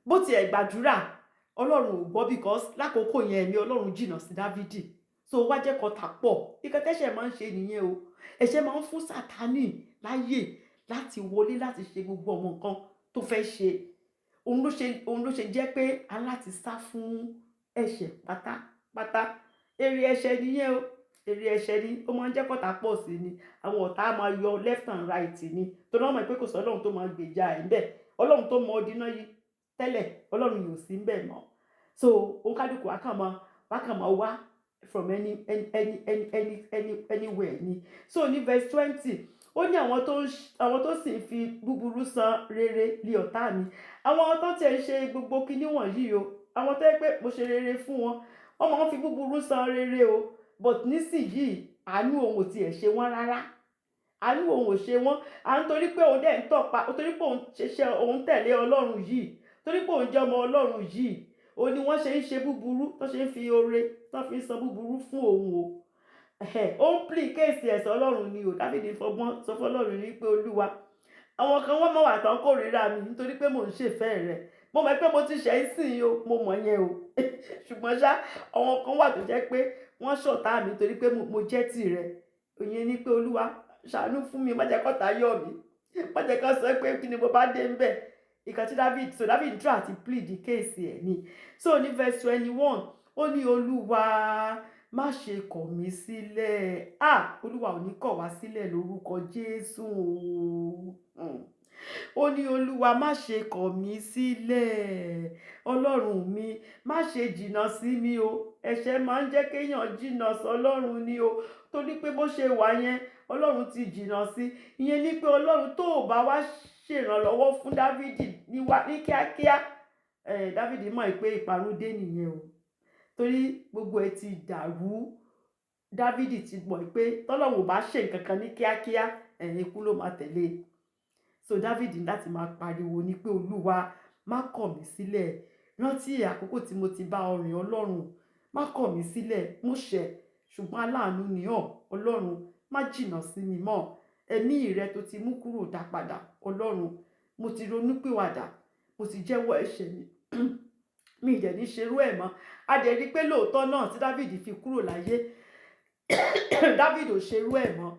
S1: Bó tiẹ̀ gbàdúrà, Ọlọ́run ò gbọ́, because lákòókò yẹn, ẹ̀mí Ọlọ́run jìnnà sí Dáfídì. So wá jẹ́ kọ́ta pọ̀. Nǹkan tẹ́ṣẹ̀ máa ń ṣe nìyẹn o. Ẹ̀ṣẹ̀ máa ń fún Sátánì láyè láti wọlé, láti ṣe gbogbo àwọn nǹkan tó fẹ́ ṣe. Òun ló ṣe jẹ́ pé a láti sá fún ẹ̀ṣẹ̀ pátápátá. Èrè ẹ̀ṣẹ̀ nìyẹn o. Èrè ẹ̀ṣẹ̀ ni ó máa ń jẹ́ kọ́ta pọ̀ sí ni. Àwọn ọ̀tá máa yọ left and right ni, torí wọ́n mọ̀ pé kò sí Ọlọ́run tó máa gbèjà ẹ̀ ńbẹ̀. Ọlọ́run tó mọ ọdínà yìí tẹ́lẹ̀, Ọlọ́run yóò sí ńbẹ̀ mọ́. So òǹkálùkù wá kàn máa wá from any anywhere ni. So ní verse 20, ó ní àwọn tó sì ń fi búburú san rere lé ọ̀tá mi. Àwọn tó tiẹ̀ ń ṣe gbogbo kinní wọ̀nyí o, àwọn tó yẹ pé mo ṣe rere fún wọn, wọ́n máa ń fi búburú san rere o. But nísìnyìí, àánú òun ò tiẹ̀ ṣe wọ́n rárá, àánú òun ò ṣe wọ́n. À ń torí pé òun dẹ̀ ń tọ̀pa, torí pé òun ṣiṣẹ́, òun tẹ̀lé Ọlọ́run yìí, torí pé òun jẹ́ ọmọ Ọlọ́run yìí, òun ni wọ́n ṣe ń ṣe búburú, tó ṣe ń fi oore tó fi ń san búburú fún òun o. Ó ń plead case ẹ̀sọ́ Ọlọ́run ni o. Dáfídì fọgbọ́n sọ fọlọ́run ní pé, "Olúwa, àwọn kan wọ́n mọ̀ wà tán kórìíra mi nítorí pé mò ń ṣèfẹ́ rẹ̀. Mo mọ̀ pé mo ti ṣẹ̀ ń sìn o, mo mọ̀ yẹn o. Ṣùgbọ́n ṣá, àwọn kan wà tó jẹ́ pé wọ́n ṣọ̀tá mi torí pé mo jẹ́ tìrẹ." Ìyẹn ni pé, "Olúwa, ṣàánú fún mi, má jẹ́ kọ́tá yọ̀ mí, má jẹ́ kó sọ pé kí ni mo bá dé ń bẹ̀." Ìkan tí David, so David try àti plead the case ẹ̀ ni. So ní verse 21, ó ní, "Olúwa, má ṣe kọ̀ mí sílẹ̀." Ah, Olúwa ò ní kọ̀ wá sílẹ̀ lórúkọ Jésù o. Ó ní, "Olúwa, má ṣe kọ̀ mí sílẹ̀. Ọlọ́run mi, má ṣe jìnnà sí mi o." Ẹ̀ṣẹ̀ máa ń jẹ́ kéèyàn jìnnà sọ́lọ́run ni o, torí pé bó ṣe wà yẹn, Ọlọ́run ti jìnnà sí. Ìyẹn ní pé Ọlọ́run tó ò bá wá ṣèrànlọ́wọ́ fún Dávìdì ní kíákíá, Dávìdì mọ̀ pé ìparun dé nìyẹn o, torí gbogbo ẹ ti dàrú. Dávìdì ti mọ̀ pé tọ́lọ́run ò bá ṣe nǹkan kan ní kíákíá, ẹ̀yìn ikú ló máa tẹ̀lé. So Dávìdì láti máa pariwo ní pé, "Olúwa, má kọ̀ mí sílẹ̀. Rántí àkókò tí mo ti bá ọ rìn. Ọlọ́run, má kọ̀ mí sílẹ̀. Mo ṣẹ̀, ṣùgbọ́n aláàánú ni ọ́. Ọlọ́run, má jìnnà sí mi mọ́. Ẹ̀mí rẹ tó ti mú kúrò, dá padà. Ọlọ́run, mo ti ronúpìwàdà, mo ti jẹ́wọ́ ẹ̀ṣẹ̀ mi, mi ì dẹ̀ ní ṣerú ẹ̀ mọ́." A dẹ̀ rí pé lóòótọ́ náà, tí Dávìdì fi kúrò láyé, Dávìdì ò ṣerú ẹ̀ mọ́.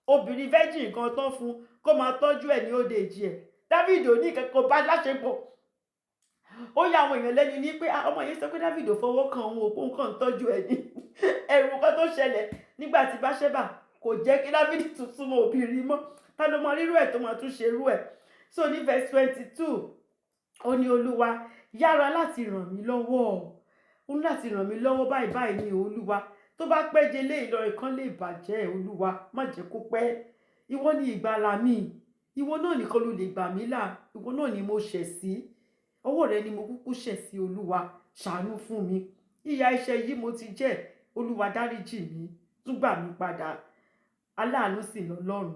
S1: Obìnrin virgin kan tán fún kó máa tọ́jú ẹ̀ ní old age ẹ̀, Dávìdì ò ní ìkẹ́kọ̀ọ́ bá láṣepọ̀. Ó yà àwọn èèyàn lẹ́nu ní pé ọmọ yìí sọ pé Dávìdì ò fọwọ́ kan òun, òpó nǹkan ń tọ́jú ẹ̀ ní. Ẹ̀rù kan tó ṣẹlẹ̀ nígbà tí Báṣẹ́bà kò jẹ́ kí Dávìdì tún súnmọ́ obìnrin mọ́. Ta ló mọ rírú ẹ̀ tó máa tún ṣerú ẹ̀? So ní verse 22, ó ní, "Olúwa, yára láti ràn mí lọ́wọ́." Ó ní láti ràn mí lọ́wọ́ báyìí báyìí ní, Olúwa. Tó bá pẹ́ jẹ lé Ìlọrin kan lè bàjẹ́. Olúwa, má jẹ́ kó pẹ́. Ìwọ ni ìgbàlà mi. Ìwọ náà nìkan ló lè gbà mí là. Ìwọ náà ni mo ṣẹ̀ sí, ọwọ́ rẹ ni mo kúkú ṣẹ̀ sí. Olúwa, ṣàánú fún mi. Ìyà ẹ̀ṣẹ̀ yìí mo ti jẹ. Olúwa, dáríjì mí, tún gbà mí padà. Aláàánú sì lọ́lọ́run,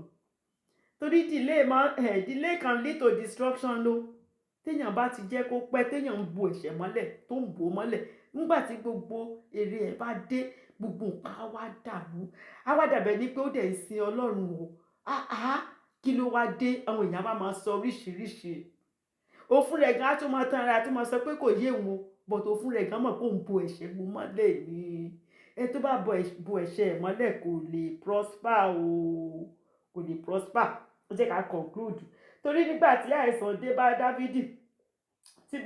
S1: torí delay máa delay can lead to destruction o. Téèyàn bá ti jẹ́ kó pẹ́, téèyàn ń bo ẹ̀ṣẹ̀ mọ́lẹ̀, tó ń bò ó mọ́lẹ̀, nígbà tí gbogbo èrè ẹ̀ bá dé, gbogbo nǹkan á wá dàrú, á wá dàbẹ̀ ní pé ó dẹ̀ ń sin Ọlọ́run o. Áá, kí ló wá dé? Àwọn èèyàn bá máa sọ oríṣiríṣi. Òfin rẹ̀ gan á tún máa tán ara, á tún máa sọ pé kò yé òun o, but òfin rẹ̀ gan mọ̀ pé òun bo ẹ̀ṣẹ̀ bo mọ́lẹ̀ ni. Ẹ tó bá bo ẹ̀ṣẹ̀ ẹ̀ mọ́lẹ̀ kò lè prosper o, kò lè prosper. Ó jẹ́ ká conclude, torí nígbà tí àìsàn dé bá Dávidi, tí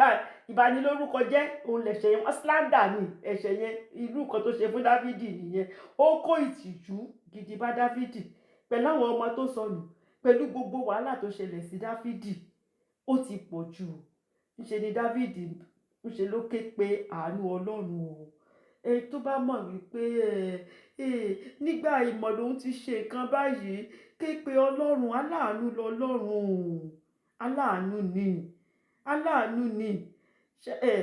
S1: ìbanilórúkọ jẹ́ òun lẹ̀ṣẹ̀ yẹn, wọ́n slander ní ẹ̀ṣẹ̀ yẹn. Irú nǹkan tó ṣe fún Dávidi nìyẹn. Ó kó ìtìjú gidi bá Dávidi pẹ̀lú àwọn ọmọ tó sọnù, pẹ̀lú gbogbo wàhálà tó ṣẹlẹ̀ sí Dávidi, ó ti pọ̀ jù. Ńṣe ni Dávidi, ńṣe ló ké pe àánú Ọlọ́run o. Ẹ tó bá mọ̀ wípé ẹ nígbà ìmọ̀ lòun ti ṣe nǹkan báyìí, ké pe Ọlọ́run. Aláàánú lọlọ́run, aláàánú ni, aláàánú ni. Ẹ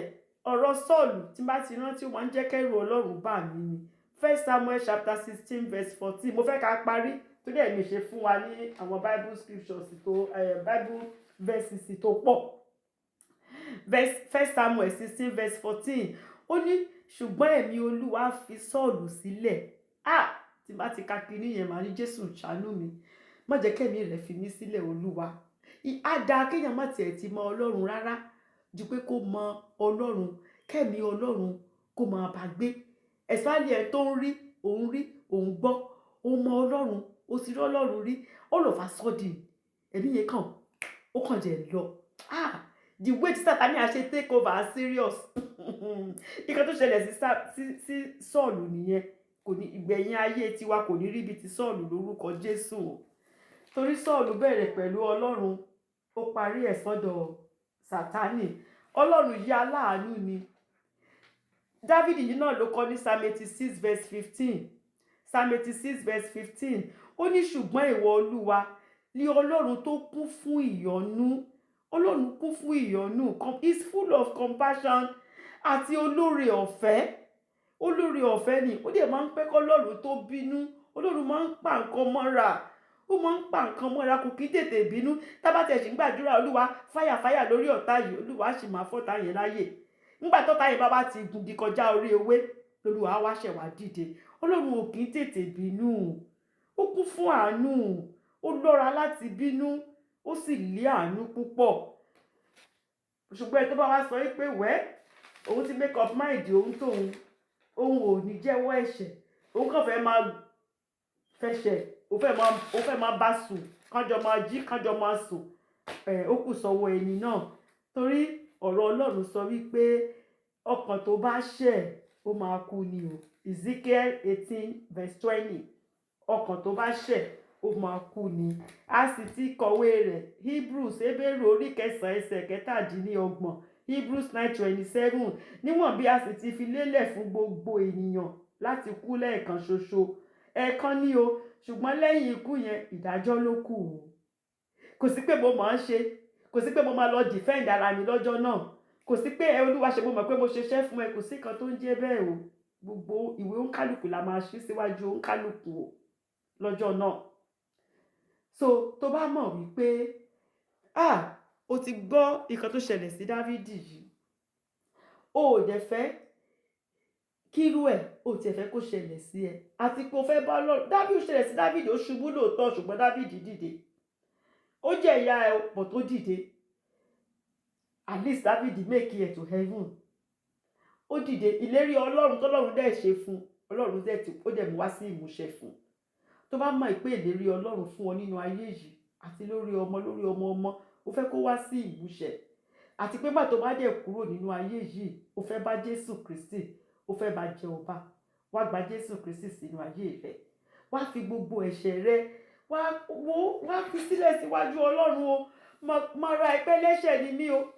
S1: ọ̀rọ̀ Sọ́ọ̀lù tí bá ti rántí, ó máa ń jẹ́ kẹ́rù Ọlọ́run bà mí ni. First Samuel chapter 16 verse 14. Mo fẹ́ ká parí, torí ẹ̀mí ṣe fún wa ní àwọn Bible scriptures tó Bible verses tó pọ̀. First Samuel 16 verse 14, ó ní, "Ṣùgbọ́n ẹ̀mí Olúwa fi Sọ́ọ̀lù sílẹ̀." Ah, tí bá ti ka kinní yẹn, màá ní, "Jésù, ṣàánú mi, má jẹ́ kẹ́mi rẹ̀ fi mí sílẹ̀, Olúwa." Á dáa kéèyàn má tiẹ̀ ti mọ Ọlọ́run rárá ju pé kó mọ Ọlọ́run, kẹ́mi Ọlọ́run kó máa bá gbé. Ẹ̀sálẹ̀ ẹ̀ tó ń rí òun, rí òun, gbọ́ òun, mọ Ọlọ́run, ó sì rí Ọlọ́run rí, all of a sudden ẹ̀mí yẹn kàn, ó kàn jẹ́ lọ. Ah, the way tí Sátani á ṣe take over, serious. Nǹkan tó ṣẹlẹ̀ sí Sọ́ọ̀lù nìyẹn. Kò ní ìgbẹ̀yìn ayé tiwa kò ní rí ibi ti Sọ́ọ̀lù lórúkọ Jésù o, torí Sọ́ọ̀lù bẹ̀rẹ̀ pẹ̀lú Ọlọ́run, ó parí ẹ̀ sọ́dọ̀ Sátani. Ọlọ́run yìí aláàánú ni. Dávìdì yìí náà ló kọ ní Psalm 86 verse 15. Psalm 86 verse 15, ó ní, "Ṣùgbọ́n ìwọ, Olúwa, ní Ọlọ́run tó kún fún ìyọ́nú." Ọlọ́run kún fún ìyọ́nú, is full of compassion, àti olóore ọ̀fẹ́. Olóore ọ̀fẹ́ ni. Ó dẹ̀ máa ń pẹ́ kọ́lọ́run tó bínú. Ọlọ́run máa ń pa nǹkan mọ́ra, ó máa ń pa nǹkan mọ́ra, kò kí tètè bínú. Tábà tẹ̀ sí ń gbàdúrà, "Olúwa, fáyà, fáyà lórí ọ̀tá yìí," Olúwa sì máa fọ́tá yẹn láyè. Nígbà tọ́tá yẹn bá ti gungi kọjá orí ewé, lolúwa wá ṣẹ̀ wá dìde. Ọlọ́run ò kí tètè bínú, ó kún fún àánú, ó lọ́ra láti bínú, ó sì lé àánú púpọ̀. Ṣùgbọ́n ẹ tó bá wá sọ pé wẹ́ òun ti make up mind òun, tóun òun ò ní jẹ́wọ́ ẹ̀ṣẹ̀, òun kàn fẹ́ máa fẹsẹ̀, òun fẹ́ máa bá sùn, kánjọ máa jí, kánjọ máa sùn, ẹ̀ ó kù sọ́wọ́ ẹni náà, torí ọ̀rọ̀ Ọlọ́run sọ wípé ọkàn tó bá ṣẹ̀, ó máa kú ni o. Ezekiel 18 verse 20, ọkàn tó bá ṣẹ̀, ó máa kú ni. A sì ti kọ̀wé rẹ̀, Hebrews, Hébérù orí 9 ẹsẹ̀ 27, Hebrews 9:27, "Níwọ̀n bí a sì ti fi lélẹ̀ fún gbogbo ènìyàn láti kú lẹ́ẹ̀kan ṣoṣo." Ẹ̀ẹ̀kan ní o, ṣùgbọ́n lẹ́yìn ikú yẹn, ìdájọ́ ló kù o. Kò sí pé mo máa ń ṣe, kò sí pé mo máa lọ defend ara mi lọ́jọ́ náà, kò sí pé ẹ, Olúwa, ṣe mo mọ̀ pé mo ṣiṣẹ́ fún ẹ. Kò sí kan tó ń jẹ́ bẹ́ẹ̀ o. Gbogbo ìwé òǹkálùkù la máa ṣí síwájú òǹkálùkù o lọ́jọ́ náà. So tó bá mọ̀ wípé, ah, o ti gbọ́ nǹkan tó ṣẹlẹ̀ sí Dávídì yìí, o ò dẹ̀ fẹ́ kírú ẹ̀, o tiẹ̀ fẹ́ kó ṣẹlẹ̀ sí ẹ, àti pé o fẹ́ bá Ọlọ́run. Dávídì ṣẹlẹ̀ sí Dávídì, ó ṣubú lóòótọ́, ṣùgbọ́n Dávídì dìde. Ó jẹ́ ìyá ẹ pọ̀ tó dìde. At least Dávídì make it to heaven. Ó dìde. Ìlérí Ọlọ́run tọ́lọ́run dẹ̀ ṣe fún, Ọlọ́run dẹ̀ tí ó dẹ̀ mú wá sí ìmúṣẹ fún. Tó bá mọ̀ pé ìlérí Ọlọ́run fún ọ nínú ayé yìí, àti lórí ọmọ, lórí ọmọ ọmọ, ó fẹ́ kó wá sí ìmúṣẹ, àti pé má tó bá dẹ̀ kúrò nínú ayé yìí, ó fẹ́ bá Jésù Kristi, ó fẹ́ bá jẹ ọba, wá gba Jésù Kristi sínú ayé rẹ. Wá fi gbogbo ẹ̀ṣẹ̀ rẹ, wá wo, wá fi sílẹ̀ síwájú Ọlọ́run o. Má ra ẹgbẹ́ lẹ́ṣẹ̀ ni mí o.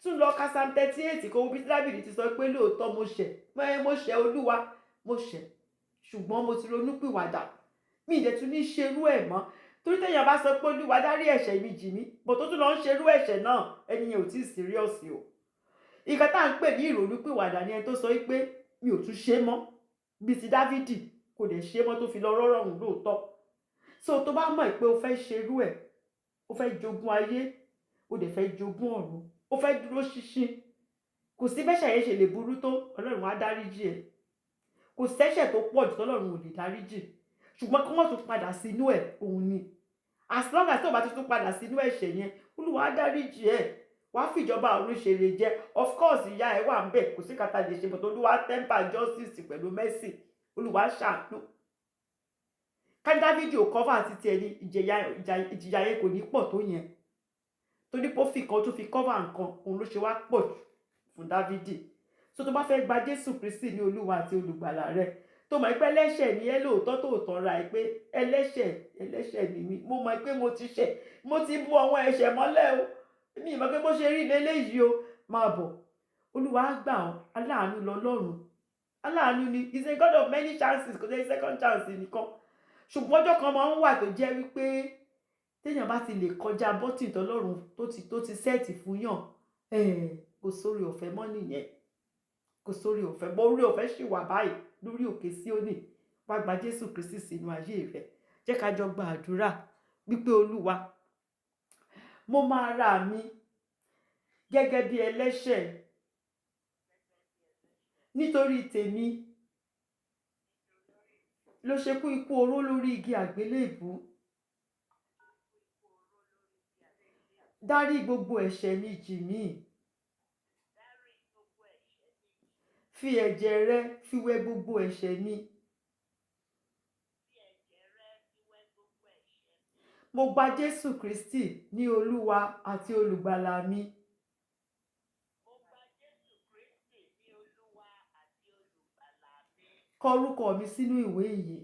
S1: Tún lọ ka Psalm 38, kó bí Dáfídì ti sọ pé lóòótọ́ mo ṣẹ̀, mo ṣẹ̀, Olúwa, mo ṣẹ̀, ṣùgbọ́n mo ti ronú pìwàdà, mi ì dẹ̀ tún ní ṣerú ẹ̀ mọ́. Torí Torí téèyàn bá sọ pé, "Olúwa, dárí ẹ̀ṣẹ̀ mi jì mí," bó tó tún lọ ń ṣerú ẹ̀ṣẹ̀ náà, ẹni yẹn ò tí ì serious o. Ìkan tá à ń pè ní ìrònúpìwàdà ni ẹni tó sọ pé, "Mi ò tún ṣe mọ́," bíi ti Dávìdì, kò dẹ̀ ṣe mọ́, tó fi lọ rọ́rọ̀ òun lóòótọ́. So tó bá mọ̀ pé o fẹ́ ṣerú ẹ̀, o fẹ́ jogún ayé, o dẹ̀ fẹ́ jogún ọ̀run, o fẹ́ dúró ṣinṣin, kò sí bẹ́ṣẹ̀ yẹn ṣe lè burú tó, Ọlọ́run á dáríjì ẹ̀. Kò sẹ́ṣẹ̀ tó pọ̀ jù tọ́lọ́run ò lè dáríjì, ṣùgbọ́n kí wọ́n tún padà sínú ẹ̀ òun ni. As long as tó bá ti tún padà sínú ẹ̀ṣẹ̀ yẹn, Olúwa á dáríjì ẹ̀, wàá fìjọba ọ̀run ṣèrè jẹ. Of course, ìyà ẹ̀ wà ń bẹ̀, kò sí kàtà lè ṣe, but Olúwa temper justice pẹ̀lú mercy. Olúwa ṣàánú. Ká Dávidi ò cover àti tiẹ̀ ní ìjìyà yẹn kò ní pọ̀ tó yẹn, torí pé ó fi kan tó fi cover nǹkan, òun ló ṣe wá pọ̀ jù fún Dávidi. So tó bá fẹ́ gba Jésù Kristi ní Olúwa àti Olùgbàlà rẹ, tó mọ̀ pé ẹlẹ́ṣẹ̀ ni ẹ́ lóòótọ́, tó tán ra ẹ pé ẹlẹ́ṣẹ̀, ẹlẹ́ṣẹ̀ ni mí, mo mọ̀ pé mo ti ṣẹ̀, mo ti bú àwọn ẹ̀ṣẹ̀ mọ́lẹ̀ o, mi ì mọ̀ pé bó ṣe rí leléyìí o, máa bọ̀, Olúwa á gbà ọ́. Aláàánú lọ́lọ́run, aláàánú ni. He is a God of many chances. Kò sẹ́ second chance nìkan, ṣùgbọ́n ọjọ́ kan máa ń wà tó jẹ́ wípé téèyàn bá ti lè kọjá button tọ́lọ́run tó ti set fún yàn, kò sórí ọ̀fẹ́ mọ́ nìyẹn, kò sórí ọ̀fẹ́ mọ́. Orí ọ̀fẹ́ sì wà báyìí lórí òkè Síónì. Wá gba Jésù Kristi sínú ayé rẹ. Jẹ́ ká jọ gba àdúrà wípé, "Olúwa, mo máa ra mi gẹ́gẹ́ bí ẹlẹ́ṣẹ̀. Nítorí tèmi ló ṣe kú ikú oró lórí igi àgbélébùú. Dárí gbogbo ẹ̀ṣẹ̀ mi jì mí. Fi ẹ̀jẹ̀ rẹ fi wẹ gbogbo ẹ̀ṣẹ̀ mi. Mo gba Jésù Kristi ní Olúwa àti Olùgbàlà mi." Kọ orúkọ mi sínú ìwé ìyè.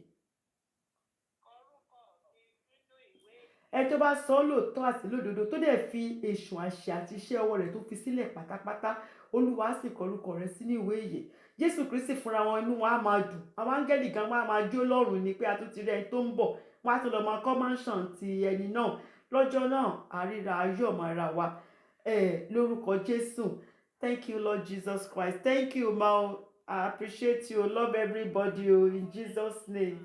S1: Ẹ tó bá sọ ọ́ lóòótọ́ àti lódodo, tó dẹ̀ fi èṣù àṣẹ àti iṣẹ́ ọwọ́ rẹ̀ tó fi sílẹ̀ pátápátá, Olúwa á sì kọ orúkọ rẹ̀ sínú ìwé ìyè. Jésù Kristi fúnra wọn, inú wọn á máa dùn, àwọn áńgẹ́lì gan wọn á máa jó lọ́run ni pé a tún ti rí ẹni tó ń bọ̀. Wọn á tún lọ máa kọ́ mansion ti ẹni náà lọ́jọ́ náà. Àríra ayọ̀ máa ra wa lórúkọ Jésù. Thank you, Lord Jesus Christ. Thank you, ma. I appreciate you. Love everybody o, in Jesus' name.